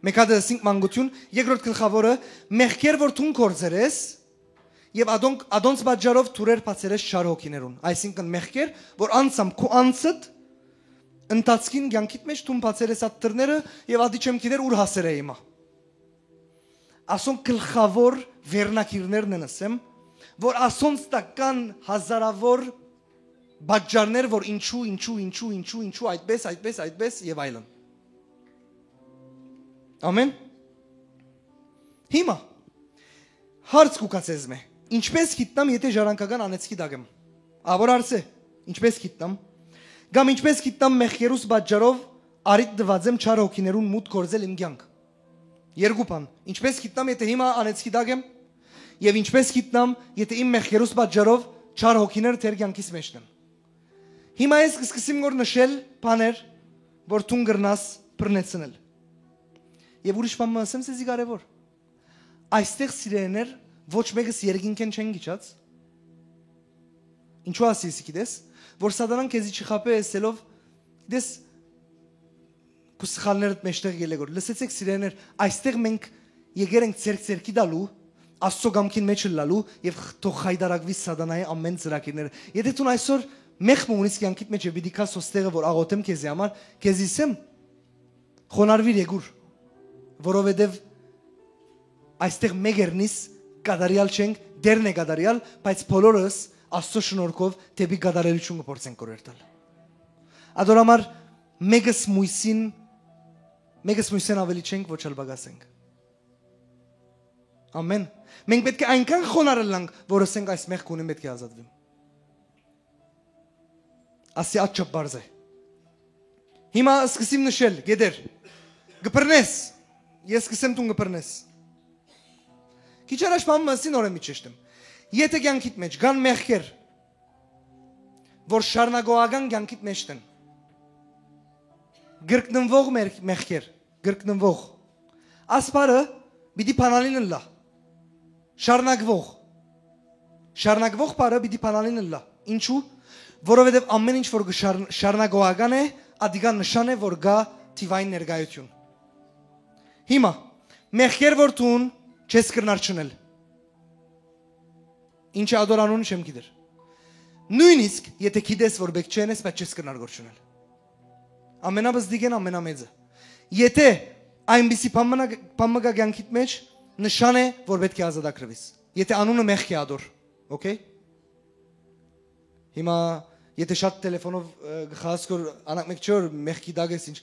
Մէկ հատ ըսինք մանկութիւն, երկրորդ գլխաւորը մեղքեր, որ դուն գործեր ես, եւ ադոնք, ադոնց պատճառով դուրեր բացեր ես չար հոգիներուն, այսինքն մեղքեր, որ անցամ քու անցդ, ընթացքին կեանքիդ մէջ դուն բացեր ես այդ դռները, եւ ատի չեմ գիտեր ուր հասեր է հիմա։ Ասոնք գլխաւոր վերնագիրներն են, ասեմ, որ ասոնց տակ կան հազարաւոր պատճառներ, որ ինչու, ինչու, ինչու, ինչու, ինչու, այդպես, այդպես, այդպես եւ այլն։ Ամեն։ Հիմա հարց կու գա ձեզմէ. ինչպես գիտնամ, եթե ժառանգական անեծքի տակ եմ։ Աբոր հարց է. ինչպես գիտնամ։ Կամ ինչպես գիտնամ, մեղքերուս պատճառով առիթ տուած եմ չար հոգիներուն մուտք գործել իմ կեանք։ Երկու բան. ինչպես գիտնամ, եթե հիմա անեծքի տակ եմ, եւ ինչպես գիտնամ, եթե իմ մեղքերուս պատճառով չար հոգիներ թեր կեանքիս մէջն են։ Հիմա ես կսկսեմ գոր նշել բաներ, որ դուն կրնաս բռնեցնել։ Եւ ուրիշ բան մը ասեմ, սեզի կարեւոր։ Այստեղ, սիրելիներ, ոչ մեկս երկինքեն չեն գիջած։ Ինչու ասի, եսի գիտես, որ Սատանան քեզի չխաբէ եսելով, գիտես, քու սխալներդ մեջտեղ գելեգոր։ Լսեցեք, սիրելիներ, այստեղ մենք եկեր ենք ձերք ձերքի տալու, Աստծո կամքին մեջ ըլլալու եւ թող խայտարակվի Սատանայի ամեն ծրագիրները։ Եթե դուն այսօր մեղք մը ունիս կեանքիդ մէջ եւ պիտի գաս ոստեղը որ աղօթեմ քեզի համար, քեզի ըսեմ, խոնարհուիր եկուր, որովհետեւ այստեղ մէկ երնիս կատարեալ չենք, Տերն է կատարեալ, բայց բոլորս Աստծո շնորհքով դէպի կատարելիություն կը փորձենք կորերտալ։ Ադոր համար մեկս մոյսին, մեկս մոյսեն ավելի չենք, ոչ ալ պակաս ենք։ Ամեն։ Մենք պէտք է այնքան խոնարհ ըլլանք, որ ըսենք այս մեղք ունին պէտք է ազատվեմ։ Ասի աչափ բարձ է։ Հիմա սկսիմ նշել, գետեր։ Կը բռնես։ Ես սկսեմ, դուն կը բռնես։ Քիչ առաջ բան մը ըսին, օրը մի չեշտեմ։ Եթե կյանքիդ մեջ կան մեղքեր, որ շարունակողական կյանքիդ մեջ տեն, կրկնվող մեղ-, մեղքեր, կրկնվող, ասպարը պիտի բանալին ըլլայ, շարունակվող, շարունակվող պարը պիտի բանալին ըլլայ։ Ինչու՞։ Որովհետեւ ամեն ինչ որ կը շար-, շարունակողական է, ադիկա նշան է որ կա թիվային ներկայություն։ Հիմա, մեղքեր որ դուն չես կրնար չնել, ինչը ադոր անունը չեմ գիտեր։ Նույնիսկ եթե գիտես որ պէտք չենես, բայց չես կրնար գործ չունել։ Ամենաբզդիկեն ամենամեծը։ Եթե այնպիսի բան մնա-, բան մը կա կյանքիդ մեջ, նշան է որ պէտք է ազատագրվիս։ Եթե անունը մեղք է ադոր, օքեյ։ Հիմա, եթե շատ տելեֆոնով, ը, գխած կոր, անակ մէկ չէ որ մեղքի դակ ես ինչ,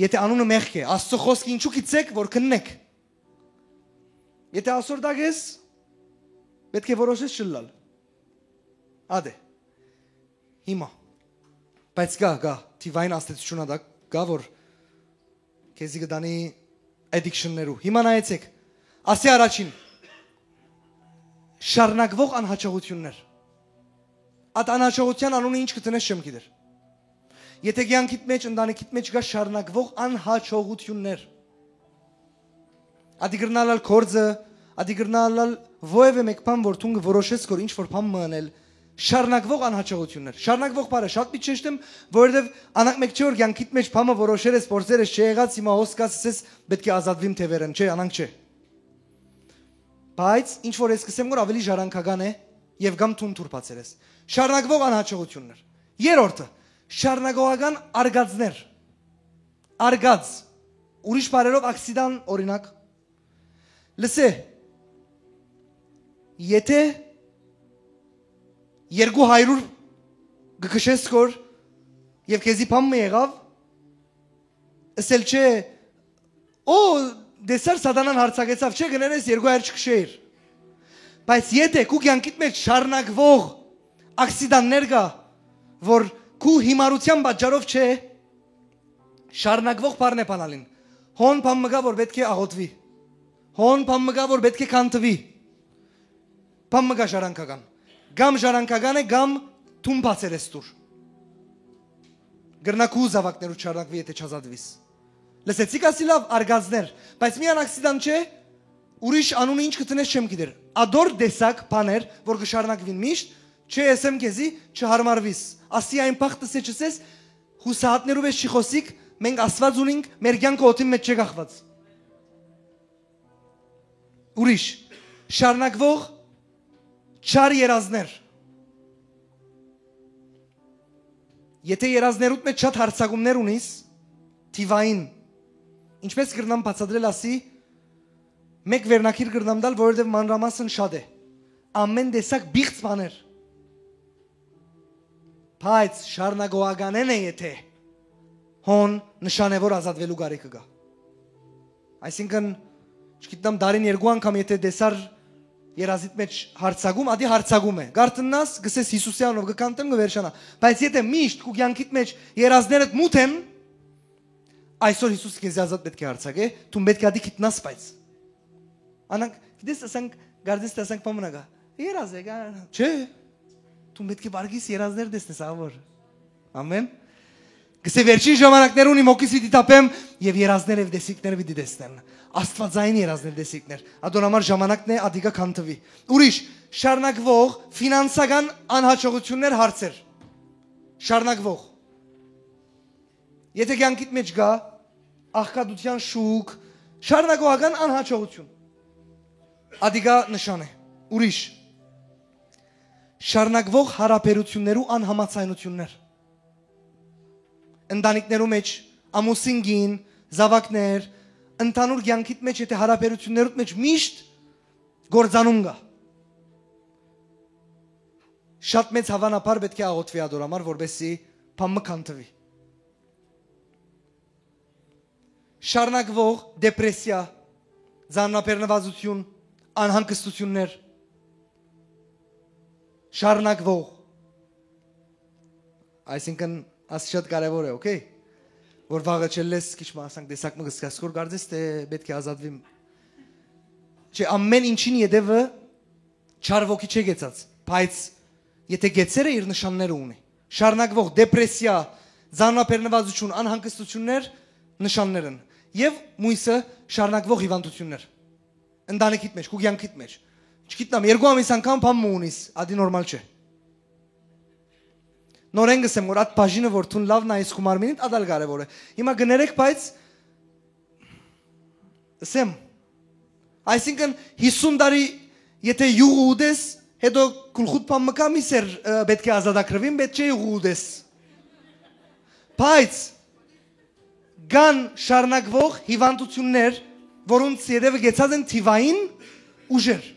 եթե անունը մեղք է, Աստծո խոսքը ինչու գիտցեք որ քննեք։ Եթե ասոր դակ ես, պէտք է որոշես չլալ։ Ադէ։ Հիմա։ Բայց կա, կա, թիվային ազդեցությունը դա կա, որ քեզի կը տանի addiction-ներու։ Հիմա նայեցեք, ասի առաջին, շարունակվող անհաջողություններ։ Այդ անհաջողության անունը ինչ կը տնես չեմ գիտեր։ Եթե կյանքիդ մեջ, ընտանիքիդ մեջ կա շարունակվող անհաջողություններ, ադի կրնալալ կորձը, ադի կրնալալ ովևէ մեկ բան, որ դուն կը որոշես կոր ինչ որ բան մը անել, շարունակվող անհաջողություններ։ Շարունակվող բառը շատ մի չեշտեմ, որովհետև անակ մեկ չէ որ կյանքիդ մեջ բան մը որոշեր ես, փորձեր ես, չէ եղած, հիմա հոս կաս ես, պէտք է ազատվիմ թևերեն, չէ, անանք չէ։ Բայց ինչ որ ես կսեմ, որ ավելի ժառանգական է, և կամ դուն թուրբացեր ես։ Շարունակվող անհաջողություններ։ Երրորդը, շարունակողական արգածներ։ Արգած, ուրիշ բառերով աքսիդան օրինակ, լսե, եթե երկու հարյուր կը քշես կոր և քեզի բան մը եղավ, ըսել չէ, օ, դեսար սատանան հարցակեցավ, չէ, կներես երկու հարյուր չքշեիր։ Բայց եթե քու կյանքիդ մեջ շարունակվող աքսիդաններ կա, որ քու հիմարության պատճառով չէ, շարունակվող բառն է բանալին։ Հոն բան մը կա, որ պէտք է աղոթվի։ Հոն բան մը կա, որ պէտք է քանդվի։ Բան մը կա ժառանգական։ Կամ ժառանգական է, կամ դուն բացեր ես դուր։ Կրնա քու զավակներու չառնակվի, եթե չազատվիս։ Լսեցի՞ք ասի լավ, արգածներ, բայց մի անաքսիդան չէ, ուրիշ անունը ինչ կը տնես չեմ գիտեր։ Ադոր տեսակ բաներ, որ կը շարունակվին միշտ, չէ, եսեմ քեզի, չհարմարվիս։ Ասի այն բախտս է չսես, հուսահատներու վեշ չի խոսիք, մենք Աստված ունինք, մեր կյանքը օդին մեջ չէ կախված։ Ուրիշ, շարունակվող չար երազներ։ Եթե երազներուդ մեջ շատ հարցակումներ ունիս, թիվային, ինչպես կրնամ բացատրել ասի, մեկ վերնակիր կրնամ տալ, որովհետև մանրամասն շատ է։ Ամեն տեսակ բիղծ բաներ։ Բայց շարունակողականեն է, եթե հոն նշան է, որ ազատվելու կարիքը կա։ Այսինքն, չգիտնամ, դարին երկու անգամ եթե տեսար երազիդ մեջ հարցակում, ադի հարցակում է։ Գարտնաս, գսես Հիսուսի անունով, կքանտեմ, կվերջանա։ Բայց եթե միշտ քու կյանքիդ մեջ երազներդ մութ են, այսօր Հիսուս քեզի ազատ պէտք է հարցակէ, դու պէտք է ադի գիտնաս, բայց անանք, գիտես, ասանք, գարձես, ասանք, պամնագա, երազ է, գա-, չէ, դու պէտք է վարգիս երազներ տեսնես, ավոր։ Ամեն։ Գսե վերջին ժամանակներուն իմ հոգիս պիտի թափեմ և երազներ և տեսիքներ պիտի տեսնեն։ Աստվածային երազներ, տեսիքներ։ Ադոր համար ժամանակն է, ադիկա քանդվի։ Ուրիշ, շարունակվող ֆինանսական անհաջողություններ, հարցեր։ Շարունակվող։ Եթե կյանքիդ մեջ կա աղքատության շուկ, շարունակողական անհաջողություն, ադիկա նշան է։ Ուրիշ, Շարունակվող յարաբերութիւններու անհամաձայնութիւններ։ Ընտանիքներու մէջ, ամուսին կին, զաւակներ, ընդհանուր կեանքիդ մէջ, եթէ յարաբերութիւններուդ մէջ միշտ գործանում կայ, շատ մեծ հաւանաբար պէտք է աղօթուի ատոր համար, որպեսզի բան մը քանդուի։ Շարունակվող դեպրեսիա, ծանրաբեռնվածութիւն, անհանգստութիւններ, շարունակվող։ Այսինքն, աս շատ կարեւոր է, օքեյ, որ վաղը չելլես քիչ մը, ասենք, տեսակ մը կսկաս, որ կարծես թէ պէտք է ազատուի։ Չէ, ամեն ինչին ետեւը չար ոգի չէ գեցած, բայց եթէ գեցեր է, իր նշանները ունի։ Շարունակվող դեպրեսիա, ծանրաբեռնվածութիւն, անհանգստութիւններ նշաններ են։ Եւ մոյսը շարունակվող հիւանդութիւններ։ Ընտանիքիդ մէջ, քու կեանքիդ մէջ։ Չգիտեմ, երկու ամիս անգամ բան մը ունիս, ադի նորմալ չէ։ Նորէն կ'ըսեմ, որ այդ բաժինը, որ դուն լաւ նայես քու մարմինիդ, ատալ կարեւոր է։ Հիմա կներեք, բայց ըսեմ, այսինքն, յիսուն տարի եթէ յուղ ուտես, հետո գլխուդ բան մը կա, մի սեր, ը, պէտք է ազատագրուին, պէտք չէ յուղ ուտես։ Բայց կան շարունակվող հիվանդութիւններ, որոնց ետեւը գեցած են թիվային ուժեր։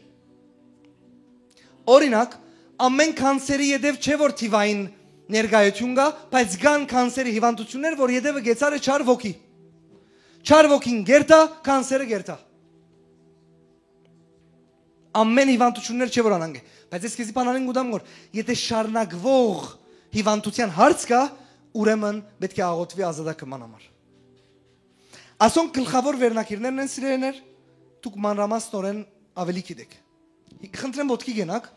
Օրինակ, ամեն կանսերի ետեւ չէ, որ թիվային ներկայութիւն կայ, բայց կան կանսերի հիվանդութիւններ, որ ետեւը գեցած է չար ոգի։ Չար ոգին կերտայ, կանսերը կերտայ։ Ամեն հիվանդութիւններ չէ, որ անհանգ է, բայց ես քեզի բանալին կուտամ, որ եթէ շարունակվող հիվանդութեան հարց կայ, ուրեմն պէտք է աղօթուի ազատագրման համար։ Ասոնք գլխաւոր վերնագիրներն են, սիրելիներ, դուք մանրամասնօրէն աւելի գիտէք։ Խնդրեմ, ոտքի կենաք։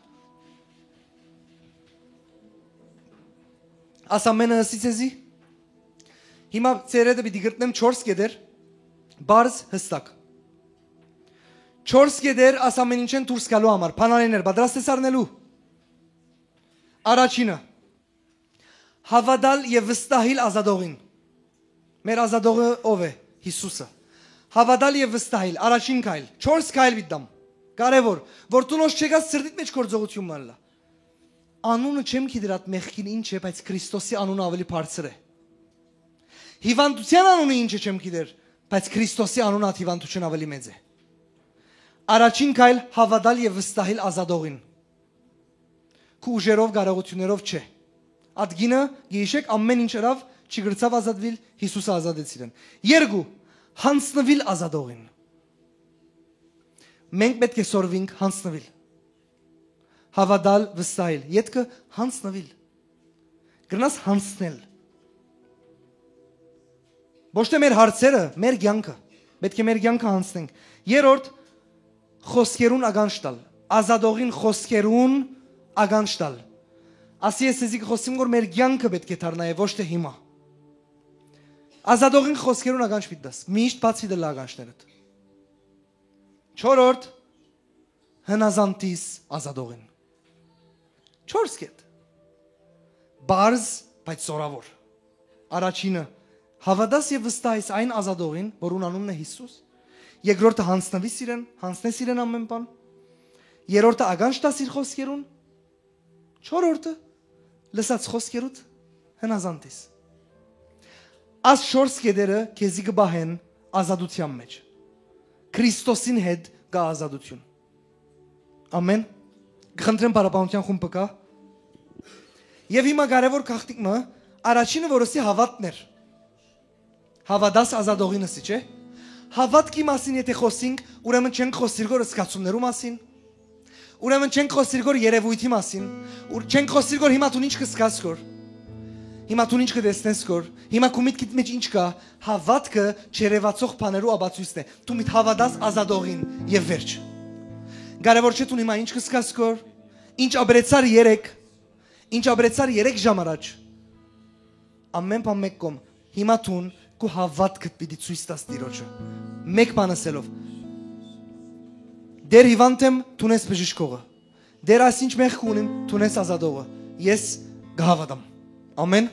Աս ամենը ըսի ձեզի։ Հիմա ծերեդը պիտի կրտնեմ չորս կետեր, պարզ, յստակ։ Չորս կետեր, աս ամեն ինչէն դուրս գալու համար, բանալիներ, պատրաստ ես առնելու։ Առաջինը, հաւատալ եւ վստահիլ ազատողին։ Մեր ազատողը ո՞վ է, Յիսուսը։ Հաւատալ եւ վստահիլ, առաջին քայլ, չորս քայլ պիտի տամ։ Կարեւոր, որ դու նոշ չեկաս սրտիդ մէջ գործողութիւն մը ըլլայ։ Անունը չեմ գիտեր այդ մեղքին ինչ է, բայց Քրիստոսի անունը աւելի բարձր է։ Հիվանդութեան անունը ինչ է չեմ գիտեր, բայց Քրիստոսի անունը այդ հիվանդութիւն աւելի մեծ է։ Առաջին քայլ, հաւատալ եւ վստահիլ ազատողին։ Քու ուժերով, կարողութիւններով չէ։ Այդ կինը, գիշեք, ամեն ինչ ըրաւ, չի կրցաւ ազատուիլ, Յիսուսը ազատեց իրեն։ Երկու, յանձնուիլ ազատողին։ Մենք պէտք է սորվինք յանձնուիլ։ Հաւատալ, վստահիլ, ետքը յանձնուիլ։ Կրնաս յանձնել։ Ոչ թե մեր հարցերը, մեր կեանքը։ Պէտք է մեր կեանքը յանձնենք։ Երրորդ, խօսքերուն ականջ տալ, ազատողին խօսքերուն ականջ տալ։ Ասի ես սեզի կխօսեմ, որ մեր կեանքը պէտք է դառնայ, ոչ թե հիմա։ Ազատողին խօսքերուն ականջ պիտի տաս, միշտ բաց պիտի ըլլայ ականջներդ։ Չորրորդ, հնազանդիս ազատողին։ Չորս կետ։ Պարզ, բայց զորաւոր։ Առաջինը, հաւատաս եւ վստահես այն ազատողին, որուն անունն է Յիսուս։ Երկրորդը, յանձնվիս իրեն, յանձնես իրեն ամեն բան։ Երրորդը, ականջ տաս իր խօսքերուն։ Չորրորդը, լսած խօսքերուդ հնազանդիս։ Աս չորս կետերը քեզի կը պահեն ազատութեան մէջ։ Քրիստոսին հետ կայ ազատութիւն։ Ամեն։ Կխնդրեմ, փառաբանութեան խումբը կայ։ Եւ հիմա կարեւոր գաղտնիք մը, առաջինը, որ ըսի, հաւատն էր։ Հաւատաս ազատողին ըսի, չէ՞։ Հաւատքի մասին եթէ խօսինք, ուրեմն չենք խօսիր գոր զգացումներու մասին։ Ուրեմն չենք խօսիր գոր երեւոյթի մասին։ Ուր չենք խօսիր գոր հիմա դուն ինչ կսկաս գոր։ Հիմա դուն ինչ կտեսնես գոր։ Հիմա քու միտքիդ մէջ ինչ կայ, հաւատքը չերեւացող բաներու ապացոյցն է։ Դու միտ հաւատաս ազատողին եւ վերջ։ Կարեւոր չէ դուն հիմա ինչ կսկաս գոր, ինչ ապրեցար երեկ, ինչ ապրեցար երեք ժամ առաջ։ Ամեն բան մէկ կողմ, հիմա դուն քու հաւատքդ պիտի ցոյց տաս Տիրոջը։ Մէկ բան ասելով. «Դեր հիվանդ եմ, դուն ես բժշկողը։ Դեր այս ինչ մեղք ունիմ, դուն ես ազատողը։ Ես կհաւատամ»։ Ամեն։